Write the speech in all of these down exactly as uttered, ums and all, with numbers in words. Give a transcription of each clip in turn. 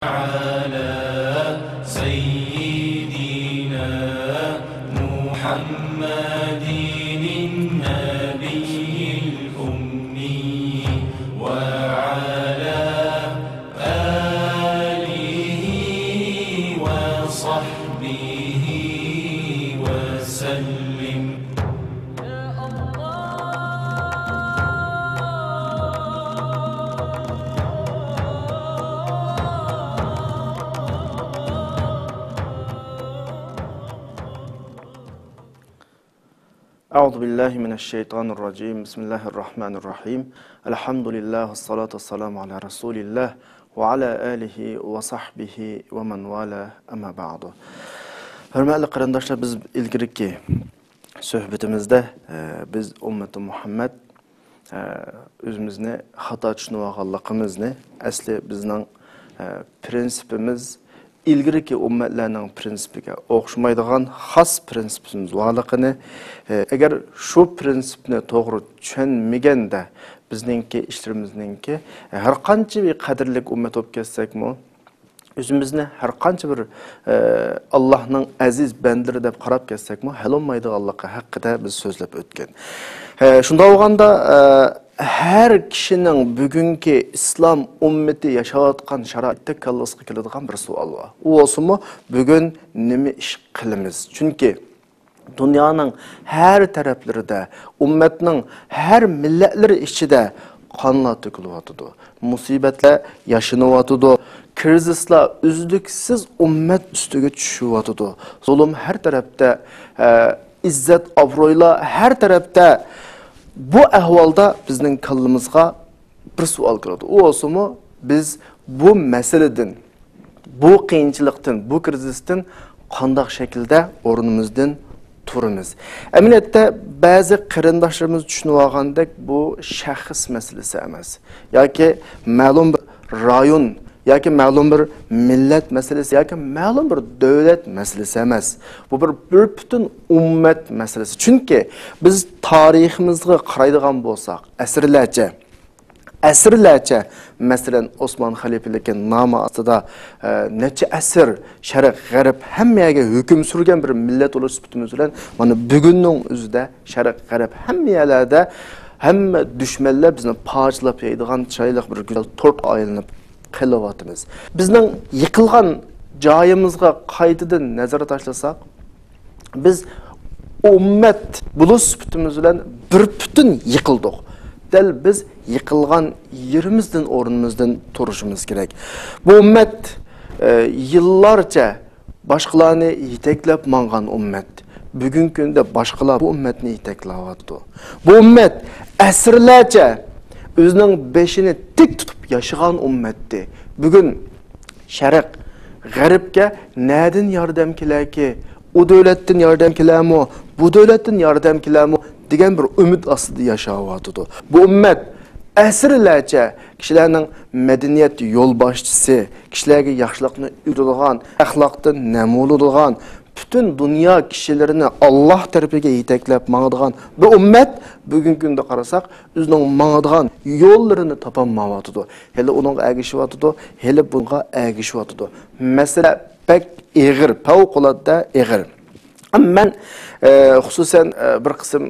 على سيدنا محمد النبي الأمي وعلى آله وصحبه وسلم. أعوذ بالله من الشيطان الرجيم. بسم الله الرحمن الرحيم. الحمد لله والصلاة والسلام على رسول الله وعلى آله وصحبه ومن والاه. أما بعد. ھۆرمەتلىك قېرىنداشلار، بىز ئىلگىرىكى سۆھبىتىمىزدە، ئە، بىز ئۈممىتى مۇھەممەد، ئە، ئۆزىمىزنى خاتا چۈشىنىۋالغانلىقىمىزنى، ئەسلى بىزنىڭ، ئە، پىرىنسىپىمىز ئىلگىرىكى ئۈممەتلەرنىڭ پىرىنسىپىگە ئوخشىمايدىغان خاس پىرىنسىپىمىز بارلىقىنى، ئە، ئەگەر شۇ پىرىنسىپنى توغرا چۈشەنمىگەندە، بىزنىڭكى ئىشلىرىمىزنىڭكى، ئە، ھەر قانچە بىر قەدىرلىك ئۈممەت بولۇپ كەتسەكمۇ، ئۆزىمىزنى ھەر قانچە بىر، ئە، ئاللاھنىڭ ئەزىز بەندىلىرى دەپ قاراپ كەتسەكمۇ، ھەل بولمايدىغانلىقى ھەققىدە بىز سۆزلەپ ئۆتكەن. ئە، شۇنداق بولغاندا، ئە، ھەر كىشىنىڭ بۈگۈنكى ئىسلام ئۈممىتى ياشاۋاتقان شارائىتتا كاللىسىغا كېلىدىغان بىر سوئال بار. ئۇ بولسىمۇ، بۈگۈن نېمە ئىش قىلىمىز؟ چۈنكى دۇنيانىڭ ھەر تەرەپلىرىدە، ئۈممەتنىڭ ھەر مىللەتلىرى ئىچىدە قانلار تۆكۈلۈۋاتىدۇ، مۇسىبەتلەر ياشىنىۋاتىدۇ، كىرىزىسلار ئۈزلۈكسىز ئۈممەت ئۈستىگە چۈشۈۋاتىدۇ، زۇلۇم ھەر تەرەپتە، ئە، ئىززەت-ئابرۇيلار ھەر تەرەپتە. بۇ ئەھۋالدا بىزنىڭ كاللىمىزغا بىر سوئال كېلىدۇ. ئۇ بولسىمۇ، بىز بۇ مەسىلىدىن، بۇ قىيىنچىلىقتىن، بۇ كىرىزىستىن قانداق شەكىلدە ئورنىمىزدىن تۇرىمىز؟ ئەمەلىيەتتە، بەزى قېرىنداشلىرىمىز چۈشىنىۋالغاندەك، بۇ شەخس مەسىلىسى ئەمەس ياكى مەلۇم بىر رايون ياكى مەلۇم بىر مىللەت مەسىلىسى ياكى مەلۇم بىر دۆلەت مەسىلىسى ئەمەس. بۇ بىر، بىر پۈتۈن ئۈممەت مەسىلىسى. چۈنكى بىز تارىخىمىزغا قارايدىغان بولساق، ئەسىرلەرچە، ئەسىرلەرچە، مەسىلەن، ئوسمان خەلىپىلىكى نامى ئاستىدا، ئە، نەچچە ئەسىر شەرق، غەرب ھەممە يەرگە ھۆكۈم سۈرگەن بىر مىللەت بولۇش سۈپىتىمىز بىلەن، مانا، بۈگۈننىڭ ئۆزىدە شەرق، غەرب ھەممە يەرلەردە ھەممە دۈشمەنلەر بىزنى پارچىلاپ يەيدىغان چىرايلىق بىر گۈزەل تورتقا ئايلىنىپ قېلىۋاتىمىز. بىزنىڭ يىقىلغان جايىمىزغا قايتىدىن نەزەر تاشلىساق، بىز ئۈممەت بولۇش سۈپىتىمىز بىلەن بىر پۈتۈن يىقىلدۇق. دەل بىز يىقىلغان يېرىمىزدىن، ئورنىمىزدىن تۇرۇشىمىز كېرەك. بۇ ئۈممەت، ئە، يىللارچە باشقىلارنى يېتەكلەپ ماڭغان ئۈممەت. بۈگۈنكى كۈندە باشقىلار بۇ ئۈممەتنى يېتەكلەۋاتىدۇ. بۇ ئۈممەت ئەسىرلەرچە ئۆزىنىڭ بېشىنى تىك تۇتۇپ ياشىغان ئۈممەتتى. بۈگۈن شەرق، غەربكە نەدىن ياردەم كېلەركى، ئۇ دۆلەتتىن ياردەم كېلەرمۇ، بۇ دۆلەتتىن ياردەم كېلەرمۇ دېگەن بىر ئۈمىد ئاستىدا ياشاۋاتىدۇ. بۇ ئۈممەت ئەسىرلەرچە كىشىلەرنىڭ مەدەنىيەت يولباشچىسى، كىشىلەرگە ياخشىلىقنى ئۆگىتىدىغان، ئەخلاقتىن نەمۇنە بولىدىغان، پۈتۈن دۇنيا كىشىلىرىنى ئاللاھ تەرىپىگە يېتەكلەپ ماڭىدىغان بىر ئۈممەت بۈگۈنكى كۈندە قارىساق، ئۆزىنىڭ ماڭىدىغان يوللىرىنى تاپالمايۋاتىدۇ. ھېلى ئۇنىڭغا ئەگىشىۋاتىدۇ، ھېلى بۇنىڭغا ئەگىشىۋاتىدۇ. مەسىلە بەك ئېغىر، پەۋقۇلئاددە ئېغىر. ئەمما مەن، ئە، خۇسۇسەن، ئە، بىر قىسىم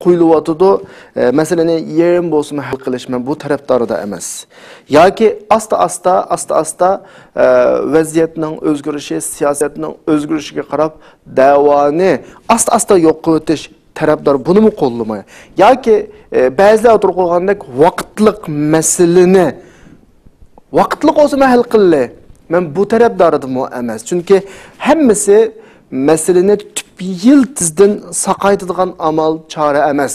قويۇلۇۋاتىدۇ. ئە، مەسىلىنى يېرىم بولسىمۇ ھەل قىلىش، مەن بۇ تەرەپدارىدا ئەمەس. ياكى ئاستا-ئاستا، ئاستا-ئاستا، ئە، ۋەزىيەتنىڭ ئۆزگىرىشى، سىياسەتنىڭ ئۆزگىرىشىگە قاراپ دەۋانى ئاستا-ئاستا يوق قىلىۋېتىش تەرەپدار بۇنىمۇ قوللىماي. ياكى، ئە، بەزىلەر ئوتتۇرىغا قويغاندەك ۋاقىتلىق مەسىلىنى ۋاقىتلىق بولسىمۇ ھەل قىلدى. مەن بۇ تەرەپدارىدىمۇ ئەمەس. چۈنكى ھەممىسى مەسىلىنى تۈپ يىلتىزىدىن ساقايتىدىغان ئامال، چارە ئەمەس.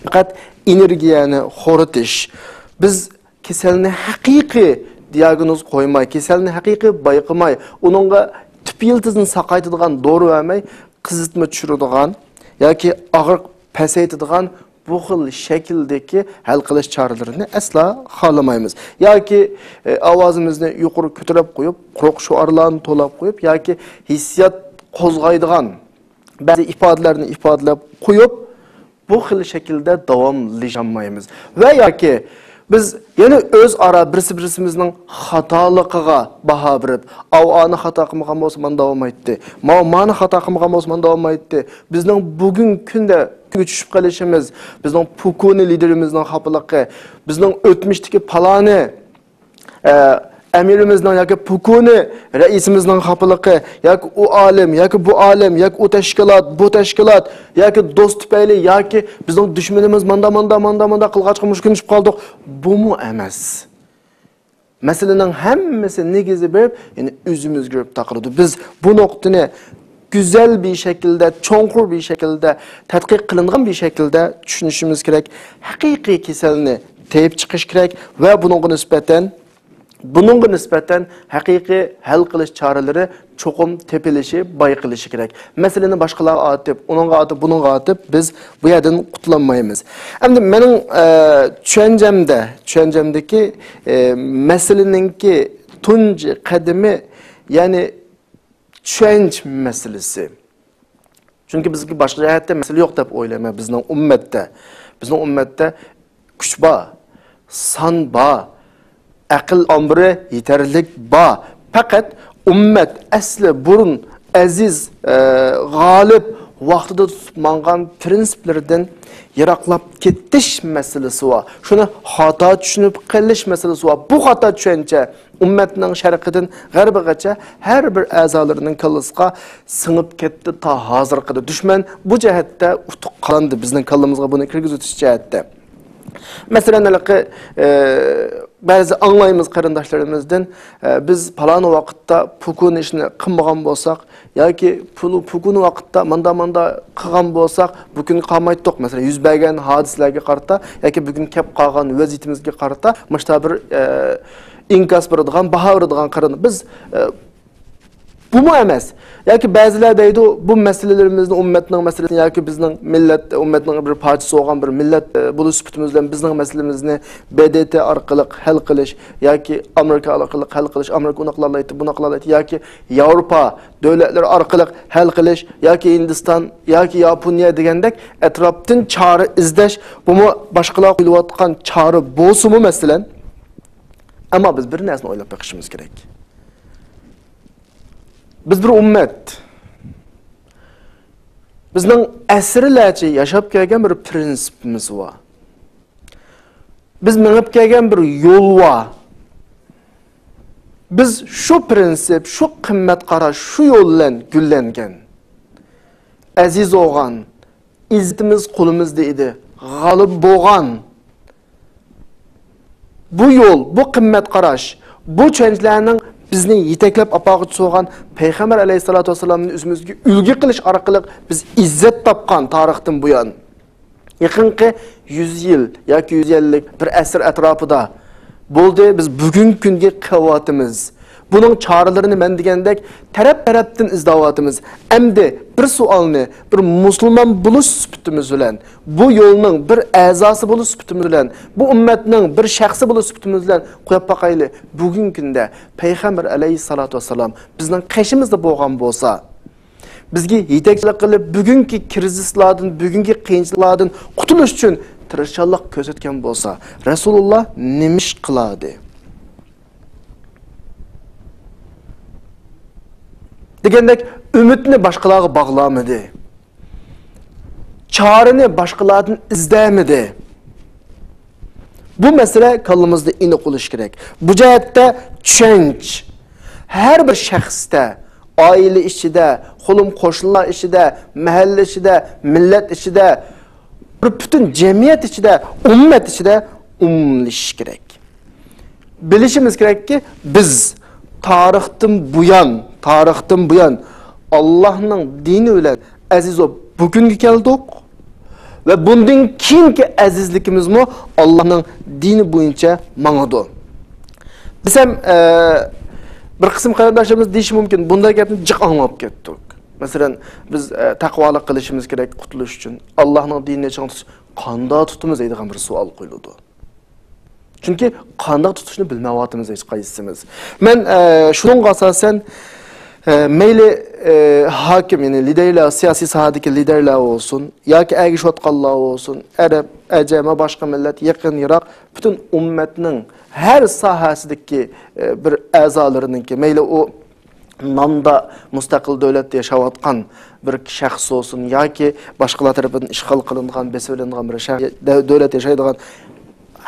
پەقەت ئېنېرگىيەنى خورىتىش. بىز كېسەلنى ھەقىقىي دىياگنوز قويماي، كېسەلنى ھەقىقىي بايقىماي، ئۇنىڭغا تۈپ يىلتىزىنى ساقايتىدىغان دورا بەرمەي، قىزىتما چۈشۈرىدىغان ياكى ئاغرىق پەسەيتىدىغان بۇ خىل شەكىلدىكى ھەل قىلىش چارىلىرىنى ئەسلا خالىمايمىز. ياكى، ئە، ئاۋازىمىزنى يۇقىرى كۆتۈرۈپ قويۇپ، قۇرۇق شوئارلارنى توۋلاپ قويۇپ ياكى ھېسسىيات قوزغايدىغان بەزى ئىپادىلەرنى ئىپادىلەپ قويۇپ، بۇ خىل شەكىلدە داۋاملىشالمايمىز. ۋە ياكى بىز يەنە ئۆزئارا بىرسى-بىرسىمىزنىڭ خاتالىقىغا باھا بېرىپ، ئاۋۇ ئانى خاتا قىلمىغان بولسا مانداق بولمايتتى. ماۋۇ مانى خاتا قىلمىغان بولسا مانداق بولمايتتى. بىزنىڭ بۈگۈنكى كۈندە چۈشۈپ قېلىشىمىز، بىزنىڭ پۇكۇنى لىدېرىمىزنىڭ خاپىلىقى، بىزنىڭ ئۆتمۈشتىكى پالانى، ئە، ئەمىرىمىزنىڭ ياكى پۇكۇنى رەئىسىمىزنىڭ خاپىلىقى، ياكى ئۇ ئالىم، ياكى بۇ ئالىم، ياكى ئۇ تەشكىلات، بۇ تەشكىلات، ياكى دوست تۈپەيلى، ياكى بىزنىڭ دۈشمىنىمىز ماندا، ماندا، ماندا، ماندا قىلغاچقا مۇشۇ كۈن چۈشۈپ قالدۇق. بۇمۇ ئەمەس. مەسىلىنىڭ ھەممىسى نېگىزى بېرىپ، يەنى ئۆزىمىزگە بېرىپ تاقىلىدۇ. بىز بۇ نۇقتىنى گۈزەل بىر شەكىلدە، چوڭقۇر بىر شەكىلدە، تەتقىق قىلىنغان بىر شەكىلدە چۈشىنىشىمىز كېرەك. ھەقىقىي كېسەلنى تېپىپ چىقىش كېرەك ۋە بۇنىڭغا نىسبەتەن، بۇنىڭغا نىسبەتەن ھەقىقىي ھەل قىلىش چارىلىرى چوقۇم تېپىلىشى، بايقىلىشى كېرەك. مەسىلىنى باشقىلارغا ئارتىپ، ئۇنىڭغا ئارتىپ، بۇنىڭغا ئارتىپ، بىز بۇ يەردىن قۇتۇلالمايمىز. ئەمدى مېنىڭ، ئە، چۈشەنچەمدە، چۈشەنچەمدىكى، ئە، مەسىلىنىڭكى تۇنجى قەدىمى، يەنى چۈشەنچە مەسىلىسى. چۈنكى بىزگە باشقا جەھەتتە مەسىلە يوق دەپ ئويلايمەن بىزنىڭ ئۈممەتتە. بىزنىڭ ئۈممەتتە كۈچ بار، سان بار، ئەقىل ئامبىرى يېتەرلىك بار. پەقەت ئۈممەت ئەسلى بۇرۇن ئەزىز، ئە، غالىب ۋاقتىدا تۇتۇپ ماڭغان پىرىنسىپلىرىدىن يىراقلاپ كېتىش مەسىلىسى بار. شۇنى خاتا چۈشىنىپ قېلىش مەسىلىسى بار. بۇ خاتا چۈشەنچە ئۈممەتنىڭ شەرقىدىن غەربىغىچە ھەر بىر ئەزالىرىنىڭ كاللىسىغا سىڭىپ كەتتى تا ھازىرغىچە. دۈشمەن بۇ جەھەتتە ئۇتۇق قازاندى، بىزنىڭ كاللىمىزغا بۇنى كىرگۈزۈۋېتىش جەھەتتە. مەسىلەن، ھېلىقى، ئە، بەزى ئاڭلايمىز قېرىنداشلىرىمىزدىن، ئە، بىز پالان ۋاقىتتا پۇكۇن ئىشنى قىلمىغان بولساق، ياكى پۇل-، پۇكۇن ۋاقىتتا ماندا-ماندا قىلغان بولساق، بۈگۈن قالمايتتۇق. مەسىلەن، يۈز بەرگەن ھادىسىلەرگە قارىتا ياكى بۈگۈن كەپ قالغان ۋەزىيىتىمىزگە قارىتا مۇشتا بىر، ئە، ئىنكاس بېرىدىغان، باھا بېرىدىغان قېرىنداش. بىز، ئە، بۇمۇ ئەمەس. ياكى بەزىلەر دەيدۇ، بۇ مەسىلىلىرىمىزنى، ئۈممەتنىڭ مەسىلىسىنى ياكى بىزنىڭ مىللەت، ئۈممەتنىڭ بىر پارچىسى بولغان بىر مىللەت، ئە، بولۇش سۈپىتىمىز بىلەن بىزنىڭ مەسىلىمىزنى ب د ت ئارقىلىق ھەل قىلىش ياكى ئامېرىكا ئارقىلىق ھەل قىلىش، ئامېرىكا ئۇنى قىلالايتتى، بۇنى قىلالايتتى ياكى ياۋروپا دۆلەتلىرى ئارقىلىق ھەل قىلىش ياكى ھىندىستان ياكى ياپونىيە دېگەندەك ئەتراپتىن چارە ئىزدەش، بۇمۇ باشقىلار قويۇۋاتقان چارە بولسىمۇ، مەسىلەن، ئەمما بىز بىر نەرسىنى ئويلاپ بېقىشىمىز كېرەك. بىز بىر ئۈممەت. بىزنىڭ ئەسىرلەرچە ياشاپ كەلگەن بىر پىرىنسىپىمىز بار. بىز مېڭىپ كەلگەن بىر يول بار. بىز شۇ پىرىنسىپ، شۇ قىممەت قاراش، شۇ يول بىلەن گۈللەنگەن. ئەزىز بولغان، ئىززىتىمىز قولىمىزدا ئىدى، غالىب بولغان. بۇ يول، بۇ قىممەت قاراش، بۇ چۈشەنچىلەرنىڭ بىزنى يېتەكلەپ ئاپارغۇچىسى بولغان پەيغەمبەر ئەلەيھىسسالاتۇ ۋەسسالامنى ئۆزىمىزگە ئۈلگە قىلىش ئارقىلىق بىز ئىززەت تاپقان تارىختىن بۇيان. يېقىنقى يۈز يىل ياكى يۈز يىللىق بىر ئەسىر ئەتراپىدا بولدى، بىز بۈگۈنكى كۈنگە كېلىۋاتىمىز. بۇنىڭ چارىلىرىنى مەن دېگەندەك تەرەپ-تەرەپتىن ئىزدەۋاتىمىز. ئەمدى بىر سوئالنى بىر مۇسۇلمان بولۇش سۈپىتىمىز بىلەن، بۇ يولنىڭ بىر ئەزاسى بولۇش سۈپىتىمىز بىلەن، بۇ ئۈممەتنىڭ بىر شەخسى بولۇش سۈپىتىمىز بىلەن قويۇپ باقايلى. بۈگۈنكى كۈندە پەيغەمبەر ئەلەيھىسسالاتۇ ۋەسسالام بىزنىڭ قېشىمىزدا بولغان بولسا، بىزگە يېتەكچىلىك قىلىپ، بۈگۈنكى كىرىزىسلاردىن، بۈگۈنكى قىيىنچىلىقلاردىن قۇتۇلۇش ئۈچۈن تىرىشچانلىق كۆرسەتكەن بولسا، رەسۇلۇللا نېمە ئىش قىلاتتى؟ دېگەندەك، ئۈمىدنى باشقىلارغا باغلامىدى. چارىنى باشقىلاردىن ئىزدەمىدى. بۇ مەسىلە كاللىمىزدا ئېنىق بولۇشى كېرەك. بۇ جەھەتتە چۈشەنچە ھەر بىر شەخستە، ئائىلە ئىچىدە، قولۇم قوشنىلار ئىچىدە، مەھەللە ئىچىدە، مىللەت ئىچىدە، بىر پۈتۈن جەمئىيەت ئىچىدە، ئۈممەت ئىچىدە ئومۇملىشىشى كېرەك. بىلىشىمىز كېرەككى، بىز تارىختىن بۇيان، تارىختىن بۇيان ئاللاھنىڭ دىنى بىلەن ئەزىز بولۇپ بۈگۈنگە كەلدۇق ۋە بۇندىن كېيىنكى ئەزىزلىكىمىزمۇ ئاللاھنىڭ دىنى بويىچە ماڭىدۇ. بىز ھەم، ئە، بىر قىسىم قېرىنداشلىرىمىز دېيىشى مۇمكىن، بۇنداق گەپنى جىق ئاڭلاپ كەتتۇق. مەسىلەن، بىز، ئە، تەقۋالىق قىلىشىمىز كېرەك قۇتۇلۇش ئۈچۈن. ئاللاھنىڭ دىنىنى چىڭ تۇتۇش قانداق تۇتىمىز دەيدىغان بىر سوئال قويۇلىدۇ. چۈنكى قانداق تۇتۇشنى بىلمەيۋاتىمىز ھېچقايسىمىز. مەن، ئە، شۇنىڭغا ئاساسەن ئە، مەيلى، ئە، ھاكىم، يەنى لىدەرلەر، سىياسىي ساھەدىكى لىدەرلەر بولسۇن ياكى ئەگىشىۋاتقانلار بولسۇن، ئەرەب، ئەجەم ۋە باشقا مىللەت، يېقىن، يىراق، پۈتۈن ئۈممەتنىڭ ھەر ساھەسىدىكى، ئە، بىر ئەزالىرىنىڭكى، مەيلى ئۇ ناندا مۇستەقىل دۆلەتتە ياشاۋاتقان بىر شەخس بولسۇن ياكى باشقىلار تەرىپىدىن ئىشغال قىلىنغان، بېسىۋېلىنغان بىر شەخس، دە-، دۆلەتتە ياشايدىغان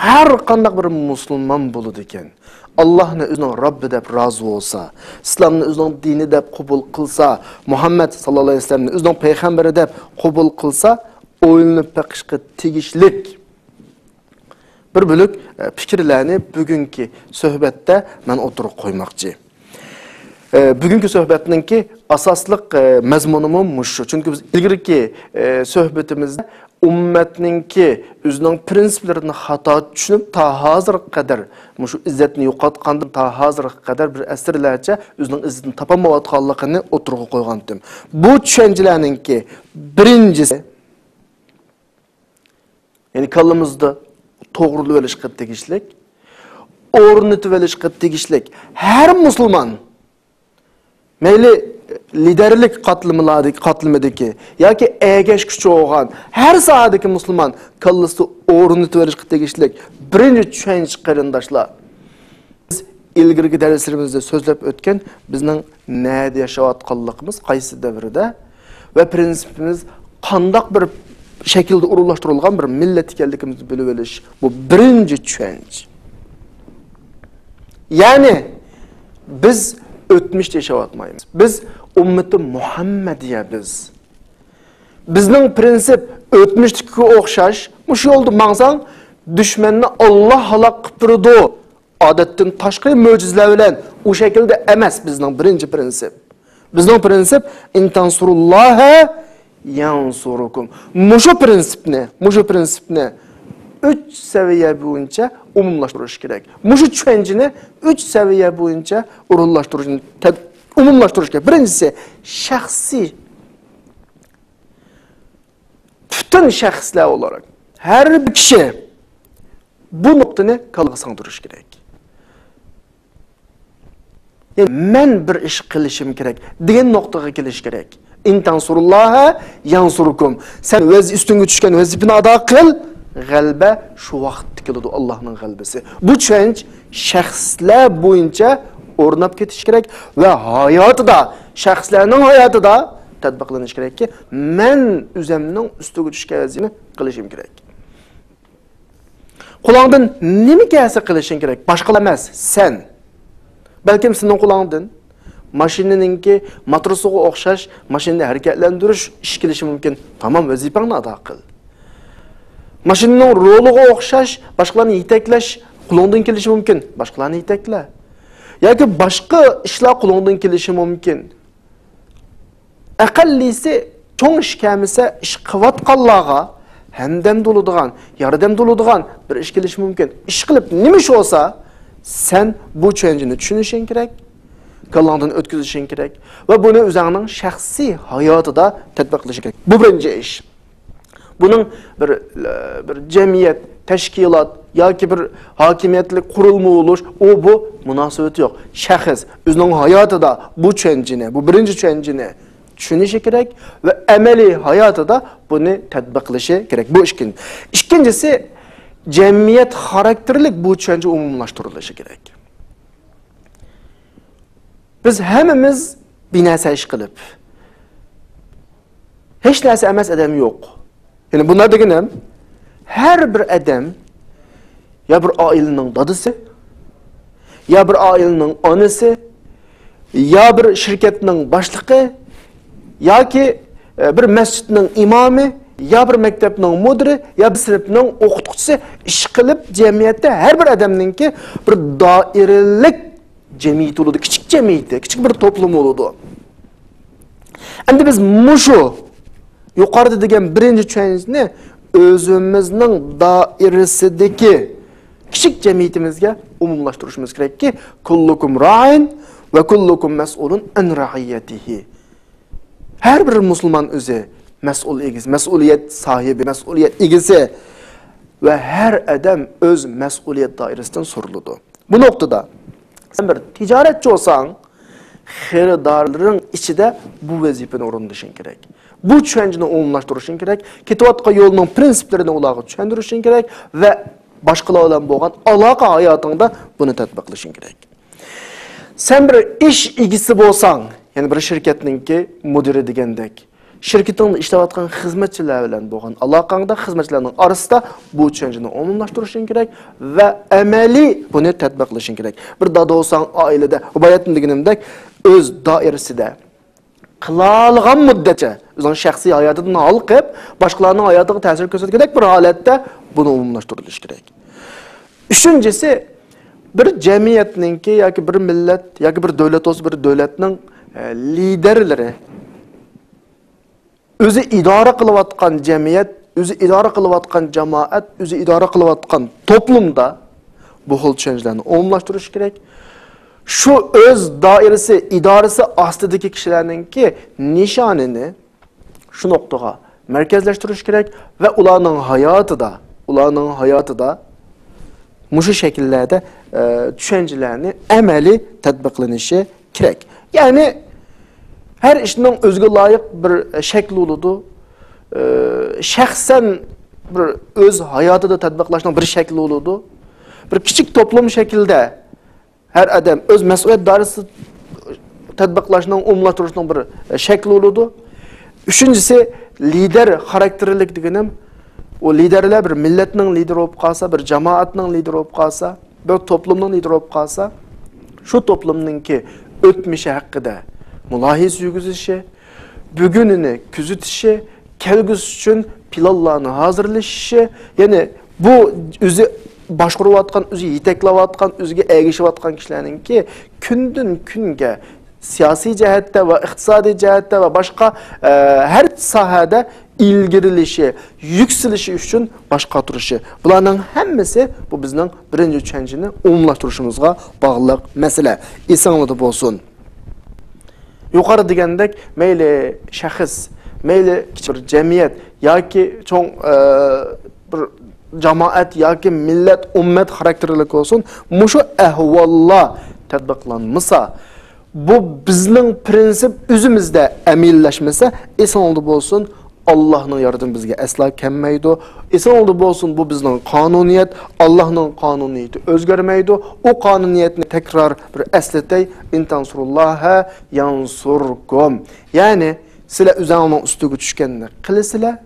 ھەر قانداق بىر مۇسۇلمان بولىدىكەن، ئاللاھنى ئۆزىنىڭ رەببى دەپ رازى بولسا، ئىسلامنى ئۆزىنىڭ دىنى دەپ قوبۇل قىلسا، مۇھەممەد ساللاللاھۇ ئەلەيھى ۋەسەللەمنى ئۆزىنىڭ پەيغەمبىرى دەپ قوبۇل قىلسا، ئويلىنىپ بېقىشقا تېگىشلىك بىر بۆلەك، ئە، پىكىرلەرنى بۈگۈنكى سۆھبەتتە مەن ئوتتۇرىغا قويماقچى. ئە، بۈگۈنكى سۆھبەتنىڭكى ئاساسلىق، ئە، مەزمۇنىمۇ مۇشۇ. چۈنكى بىز ئىلگىرىكى، ئە، سۆھبىتىمىزدە ئۈممەتنىڭكى ئۆزىنىڭ پىرىنسىپلىرىنى خاتا چۈشىنىپ، تا ھازىرغا قەدەر مۇشۇ ئىززەتنى يوقاتقاندىن تا ھازىرغا قەدەر بىر ئەسىرلەرچە ئۆزىنىڭ ئىززىتىنى تاپالمايۋاتقانلىقىنى ئوتتۇرىغا قويغانتىم. بۇ چۈشەنچىلەرنىڭكى بىرىنچىسى، يەنى كاللىمىزدا توغرىلىۋېلىشقا تېگىشلىك، ئورنىتىۋېلىشقا تېگىشلىك ھەر مۇسۇلمان، مەيلى لىدەرلىك قاتلىمىلاردىكى، قاتلىمىدىكى ياكى ئەگەشكۈچى بولغان ھەر ساھەدىكى مۇسۇلمان كاللىسىدا ئورنىتىۋېلىشقا تېگىشلىك بىرىنچى چۈشەنچە، قېرىنداشلار. بىز ئىلگىرىكى دەرسلىرىمىزدە سۆزلەپ ئۆتكەن بىزنىڭ نەدە ياشاۋاتقانلىقىمىز، قايسى دەۋردە ۋە پىرىنسىپىمىز قانداق بىر شەكىلدە ئورۇنلاشتۇرۇلغان بىر مىللەت ئىكەنلىكىمىزنى بىلىۋېلىش، بۇ بىرىنچى چۈشەنچە. يەنى بىز ئۆتمۈشتە ياشاۋاتمايمىز. بىز ئۈممىتى مۇھەممەدىيە بىز. بىزنىڭ پىرىنسىپ ئۆتمۈشتىكىگە ئوخشاش، مۇشۇ يولدا ماڭساڭ، دۈشمەننى ئاللا ھالاك قىلىپ بېرىدۇ. ئادەتتىن تاشقىرى مۆجىزىلەر بىلەن ئۇ شەكىلدە ئەمەس بىزنىڭ بىرىنچى پىرىنسىپ. بىزنىڭ پىرىنسىپ، «ئىن تەنسۇرۇللاھە يەنسۇركۇم». مۇشۇ پىرىنسىپنى، مۇشۇ پىرىنسىپنى ئۈچ سەۋىيە بويىچە ئومۇملاشتۇرۇش كېرەك. مۇشۇ چۈشەنچىنى ئۈچ سەۋىيە بويىچە ئورۇنلاشتۇرۇشنى تەد-، ئومۇملاشتۇرۇش كېرەك. بىرىنچىسى، شەخسىي. پۈتۈن شەخسلەر ئولاراق ھەر بىر كىشى بۇ نۇقتىنى كاللىغا سىڭدۈرۈش كېرەك. يەنى مەن بىر ئىش قىلىشىم كېرەك دېگەن نۇقتىغا كېلىش كېرەك. «ئىن تەنسۇرۇللاھە يەنسۇركۇم». سەن ۋەز-، ئۈستۈڭگە چۈشكەن ۋەزىپىنى ئادا قىل، غەلىبە شۇ ۋاقىتتا كېلىدۇ، ئاللاھنىڭ غەلىبىسى. بۇ چۈشەنچە شەخسلەر بويىچە ئورناپ كېتىش كېرەك ۋە ھاياتىدا، شەخسلەرنىڭ ھاياتىدا تەتبىقلىنىش كېرەككى، مەن ئۆزەمنىڭ ئۈستىگە چۈشكەن ۋەزىپىنى قىلىشىم كېرەك. قولۇڭدىن نېمە كەلسە قىلىشىڭ كېرەك، باشقىلار ئەمەس، سەن. بەلكىم سېنىڭ قولۇڭدىن ماشىنىنىڭكى موتورىغا ئوخشاش ماشىنىنى ھەرىكەتلەندۈرۈش ئىش كېلىشى مۇمكىن. تامام، ۋەزىپەڭنى ئادا قىل. ماشىنىنىڭ رولىغا ئوخشاش باشقىلارنى يېتەكلەش قولۇڭدىن كېلىشى مۇمكىن. باشقىلارنى يېتەكلە. ياكى باشقا ئىشلار قولۇڭدىن كېلىشى مۇمكىن. ئەقەللىسى چوڭ ئىش كەلمىسە، ئىش قىلىۋاتقانلارغا ھەمدەم بولىدىغان، ياردەم بولىدىغان بىر ئىش كېلىشى مۇمكىن. ئىش قىلىپ نېمە ئىش بولسا، سەن بۇ چۈشەنچىنى چۈشىنىشىڭ كېرەك، كاللاڭدىن ئۆتكۈزۈشۈڭ كېرەك ۋە بۇنى ئۆزۈڭنىڭ شەخسىي ھاياتىدا تەتبىق قىلىشىڭ كېرەك. بۇ بىرىنچى ئىش. بۇنىڭ بىر، بىر جەمئىيەت، تەشكىلات ياكى بىر ھاكىمىيەتلىك قۇرۇلما بولۇش، ئۇ بۇ مۇناسىۋىتى يوق. شەخس ئۆزىنىڭ ھاياتىدا بۇ چۈشەنچىنى، بۇ بىرىنچى چۈشەنچىنى چۈشىنىشى كېرەك ۋە ئەمەلىي ھاياتىدا بۇنى تەتبىق قىلىشى كېرەك. بۇ ئىككىنچى. ئىككىنچىسى، جەمئىيەت خاراكتېرلىك بۇ چۈشەنچە ئومۇملاشتۇرۇلۇشى كېرەك. بىز ھەممىمىز بىنەرسە ئىش قىلىپ، ھېچ نەرسە ئەمەس ئادەم يوق. يەنى بۇنداق دېگىنىم، ھەر بىر ئادەم يا بىر ئائىلىنىڭ دادىسى، يا بىر ئائىلىنىڭ ئانىسى، يا بىر شىركەتنىڭ باشلىقى، ياكى، ئە، بىر مەسچىتنىڭ ئىمامى، يا بىر مەكتەپنىڭ مۇدىرى، يا بىر سىنىپنىڭ ئوقۇتقۇچىسى ئىش قىلىپ، جەمئىيەتتە ھەر بىر ئادەمنىڭكى بىر دائىرىلىك جەمئىيىتى بولىدۇ، كىچىك جەمئىيىتى، كىچىك بىر توپلۇم بولىدۇ. ئەمدى بىز مۇشۇ يۇقىرىدا دېگەن بىرىنچى چۈشەنچىنى ئۆزىمىزنىڭ دائىرىسىدىكى كىچىك جەمئىيىتىمىزگە ئومۇملاشتۇرۇشىمىز كېرەككى، «كۇللۇكۇم رائىن ۋە كۇللۇكۇم مەسئۇلۇن ئەن رەئىييەتىھى». ھەر بىر مۇسۇلمان ئۆزى مەسئۇل ئىگىسى، مەسئۇلىيەت ساھىبى، مەسئۇلىيەت ئىگىسى ۋە ھەر ئادەم ئۆز مەسئۇلىيەت دائىرىسىدىن سورىلىدۇ. بۇ نۇقتىدا سەن بىر تىجارەتچى بولساڭ، خېرىدارلىرىڭ ئىچىدە بۇ ۋەزىپىنى ئورۇندىشىڭ كېرەك. بۇ چۈشەنچىنى ئومۇملاشتۇرۇشىڭ كېرەك. كېتىۋاتقان يولنىڭ پرىنسىپلىرىنى ئۇلارغا چۈشەندۈرۈشۈڭ كېرەك ۋە باشقىلار بىلەن بولغان ئالاقە ھاياتىڭدا بۇنى تەتبىقلىشىڭ كېرەك. سەن بىر ئىش ئىگىسى بولساڭ، يەنى بىر شىركەتنىڭكى مۇدىرى دېگەندەك، شىركىتىڭدە ئىشلەۋاتقان خىزمەتچىلەر بىلەن بولغان ئالاقەڭدە خىزمەتچىلەرنىڭ ئارىسىدا بۇ چۈشەنچىنى ئومۇملاشتۇرۇشۇڭ كېرەك ۋە ئەمەلىي بۇنى تەتبىقلىشىڭ كېرەك. بىر دادا بولساڭ، ئائىلىدە، باياتىن دېگىنىمدەك، ئۆز دائىرىسىدە قىلالىغان مۇددەتچە ئۆزىنىڭ شەخسىي ھاياتىدىن ھالقىپ، باشقىلارنىڭ ھاياتىغا تەسىر كۆرسەتكۈدەك بىر ھالەتتە بۇنى ئومۇملاشتۇرۇلۇشى كېرەك. ئۈچىنچىسى، بىر جەمئىيەتنىڭكى ياكى بىر مىللەت ياكى بىر دۆلەت بولسا، بىر دۆلەتنىڭ، ئە، لىدەرلىرى ئۆزى ئىدارە قىلىۋاتقان جەمئىيەت، ئۆزى ئىدارە قىلىۋاتقان جامائەت، ئۆزى ئىدارە قىلىۋاتقان توپلۇمدا بۇ خىل چۈشەنچىلەرنى ئومۇملاشتۇرۇشى كېرەك. شۇ ئۆز دائىرىسى، ئىدارىسى ئاستىدىكى كىشىلەرنىڭكى نىشانىنى شۇ نۇقتىغا مەركەزلەشتۈرۈش كېرەك ۋە ئۇلارنىڭ ھاياتىدا، ئۇلارنىڭ ھاياتىدا مۇشۇ شەكىللەردە، ئە، چۈشەنچىلەرنى ئەمەلىي تەتبىقلىنىشى كېرەك. يەنى ھەر ئىشنىڭ ئۆزىگە لايىق بىر شەكلى بولىدۇ. ئە، شەخسەن بىر ئۆز ھاياتىدا تەتبىقلاشنىڭ بىر شەكلى بولىدۇ. بىر كىچىك توپلۇم شەكلىدە ھەر ئادەم ئۆز مەسئۇلىيەت دائىرىسى تەتبىقلاشنىڭ، ئومۇملاشتۇرۇشنىڭ بىر شەكلى بولىدۇ. ئۈچىنچىسى، لىدەر خاراكتېرلىك دېگىنىم، ئۇ لىدەرلەر بىر مىللەتنىڭ لىدېرى بولۇپ قالسا، بىر جامائەتنىڭ لىدېرى بولۇپ قالسا، بىر توپلۇمنىڭ لىدېرى بولۇپ قالسا، شۇ توپلۇمنىڭكى ئۆتمۈشى ھەققىدە مۇلاھىزە يۈرگۈزۈشى، بۈگۈنىنى كۆزىتىشى، كەلگۈسى ئۈچۈن پىلانلارنى ھازىرلىشى، يەنى بۇ ئۆزى باشقۇرۇۋاتقان، ئۆزى يېتەكلەۋاتقان، ئۆزىگە ئەگىشىۋاتقان كىشىلەرنىڭكى كۈندىن كۈنگە سىياسىي جەھەتتە ۋە ئىقتىسادىي جەھەتتە ۋە باشقا، ئە، ھەر ساھەدە ئىلگىرىلىشى، يۈكسىلىشى ئۈچۈن باش قاتۇرۇشى. بۇلارنىڭ ھەممىسى بۇ بىزنىڭ بىرىنچى چۈشەنچىنى ئومۇملاشتۇرۇشىمىزغا باغلىق مەسىلە. ئېسىڭلاردا بولسۇن. يۇقىرىدا دېگەندەك، مەيلى شەخس، مەيلى كىچىك بىر جەمئىيەت ياكى چوڭ، ئە، بىر جامائەت ياكى مىللەت، ئۈممەت خاراكتېرلىك بولسۇن، مۇشۇ ئەھۋاللار تەتبىقلانمىسا، بۇ بىزنىڭ پرىنسىپ ئۆزىمىزدە ئەمەلىيلەشمىسە، ئېسىڭلاردا بولسۇن، ئاللاھنىڭ ياردىمى بىزگە ئەسلا كەلمەيدۇ. ئېسىڭلاردا بولسۇن، بۇ بىزنىڭ قانۇنىيەت، ئاللاھنىڭ قانۇنىيىتى ئۆزگەرمەيدۇ. ئۇ قانۇنىيەتنى تەكرار بىر ئەسلىتەي، «إن تنصروا الله ينصركم». يەنى، سىلەر ئۆزۈڭلارنىڭ ئۈستىگە چۈشكەننى قىلىسىلەر،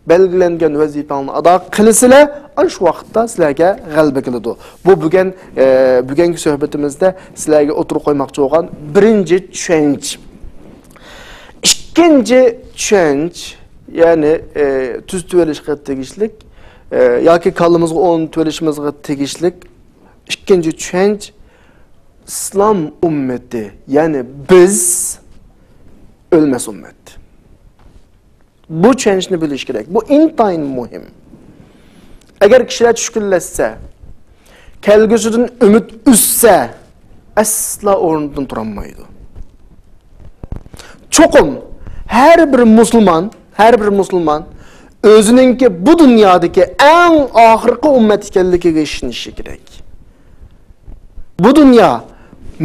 بەلگىلەنگەن ۋەزىپەڭلارنى ئادا قىلىسىلەر، ئاشۇ ۋاقىتتا سىلەرگە غەلىبە كېلىدۇ. بۇ بۈگۈن، ئە، بۈگۈنكى سۆھبىتىمىزدە سىلەرگە ئوتتۇرىغا قويماقچى بولغان بىرىنچى چۈشەنچە. ئىككىنچى چۈشەنچە، يەنى، ئە، تۈزىتىۋېلىشقا تېگىشلىك، ئە، ياكى كاللىمىزغا ئورنىتىۋېلىشىمىزغا تېگىشلىك ئىككىنچى چۈشەنچە، ئىسلام ئۈممىتى، يەنى بىز ئۆلمەس ئۈممەت. بۇ چۈشەنچىنى بىلىش كېرەك. بۇ ئىنتايىن مۇھىم. ئەگەر كىشىلەر چۈشكۈنلەشسە، كەلگۈسىدىن ئۈمىد ئۈزسە، ئەسلا ئورنىدىن تۇرالمايدۇ. چوقۇم ھەر بىر مۇسۇلمان، ھەر بىر مۇسۇلمان ئۆزىنىڭكى بۇ دۇنيادىكى ئەڭ ئاخىرقى ئۈممەت ئىكەنلىكىگە ئىشىنىشى كېرەك. بۇ دۇنيا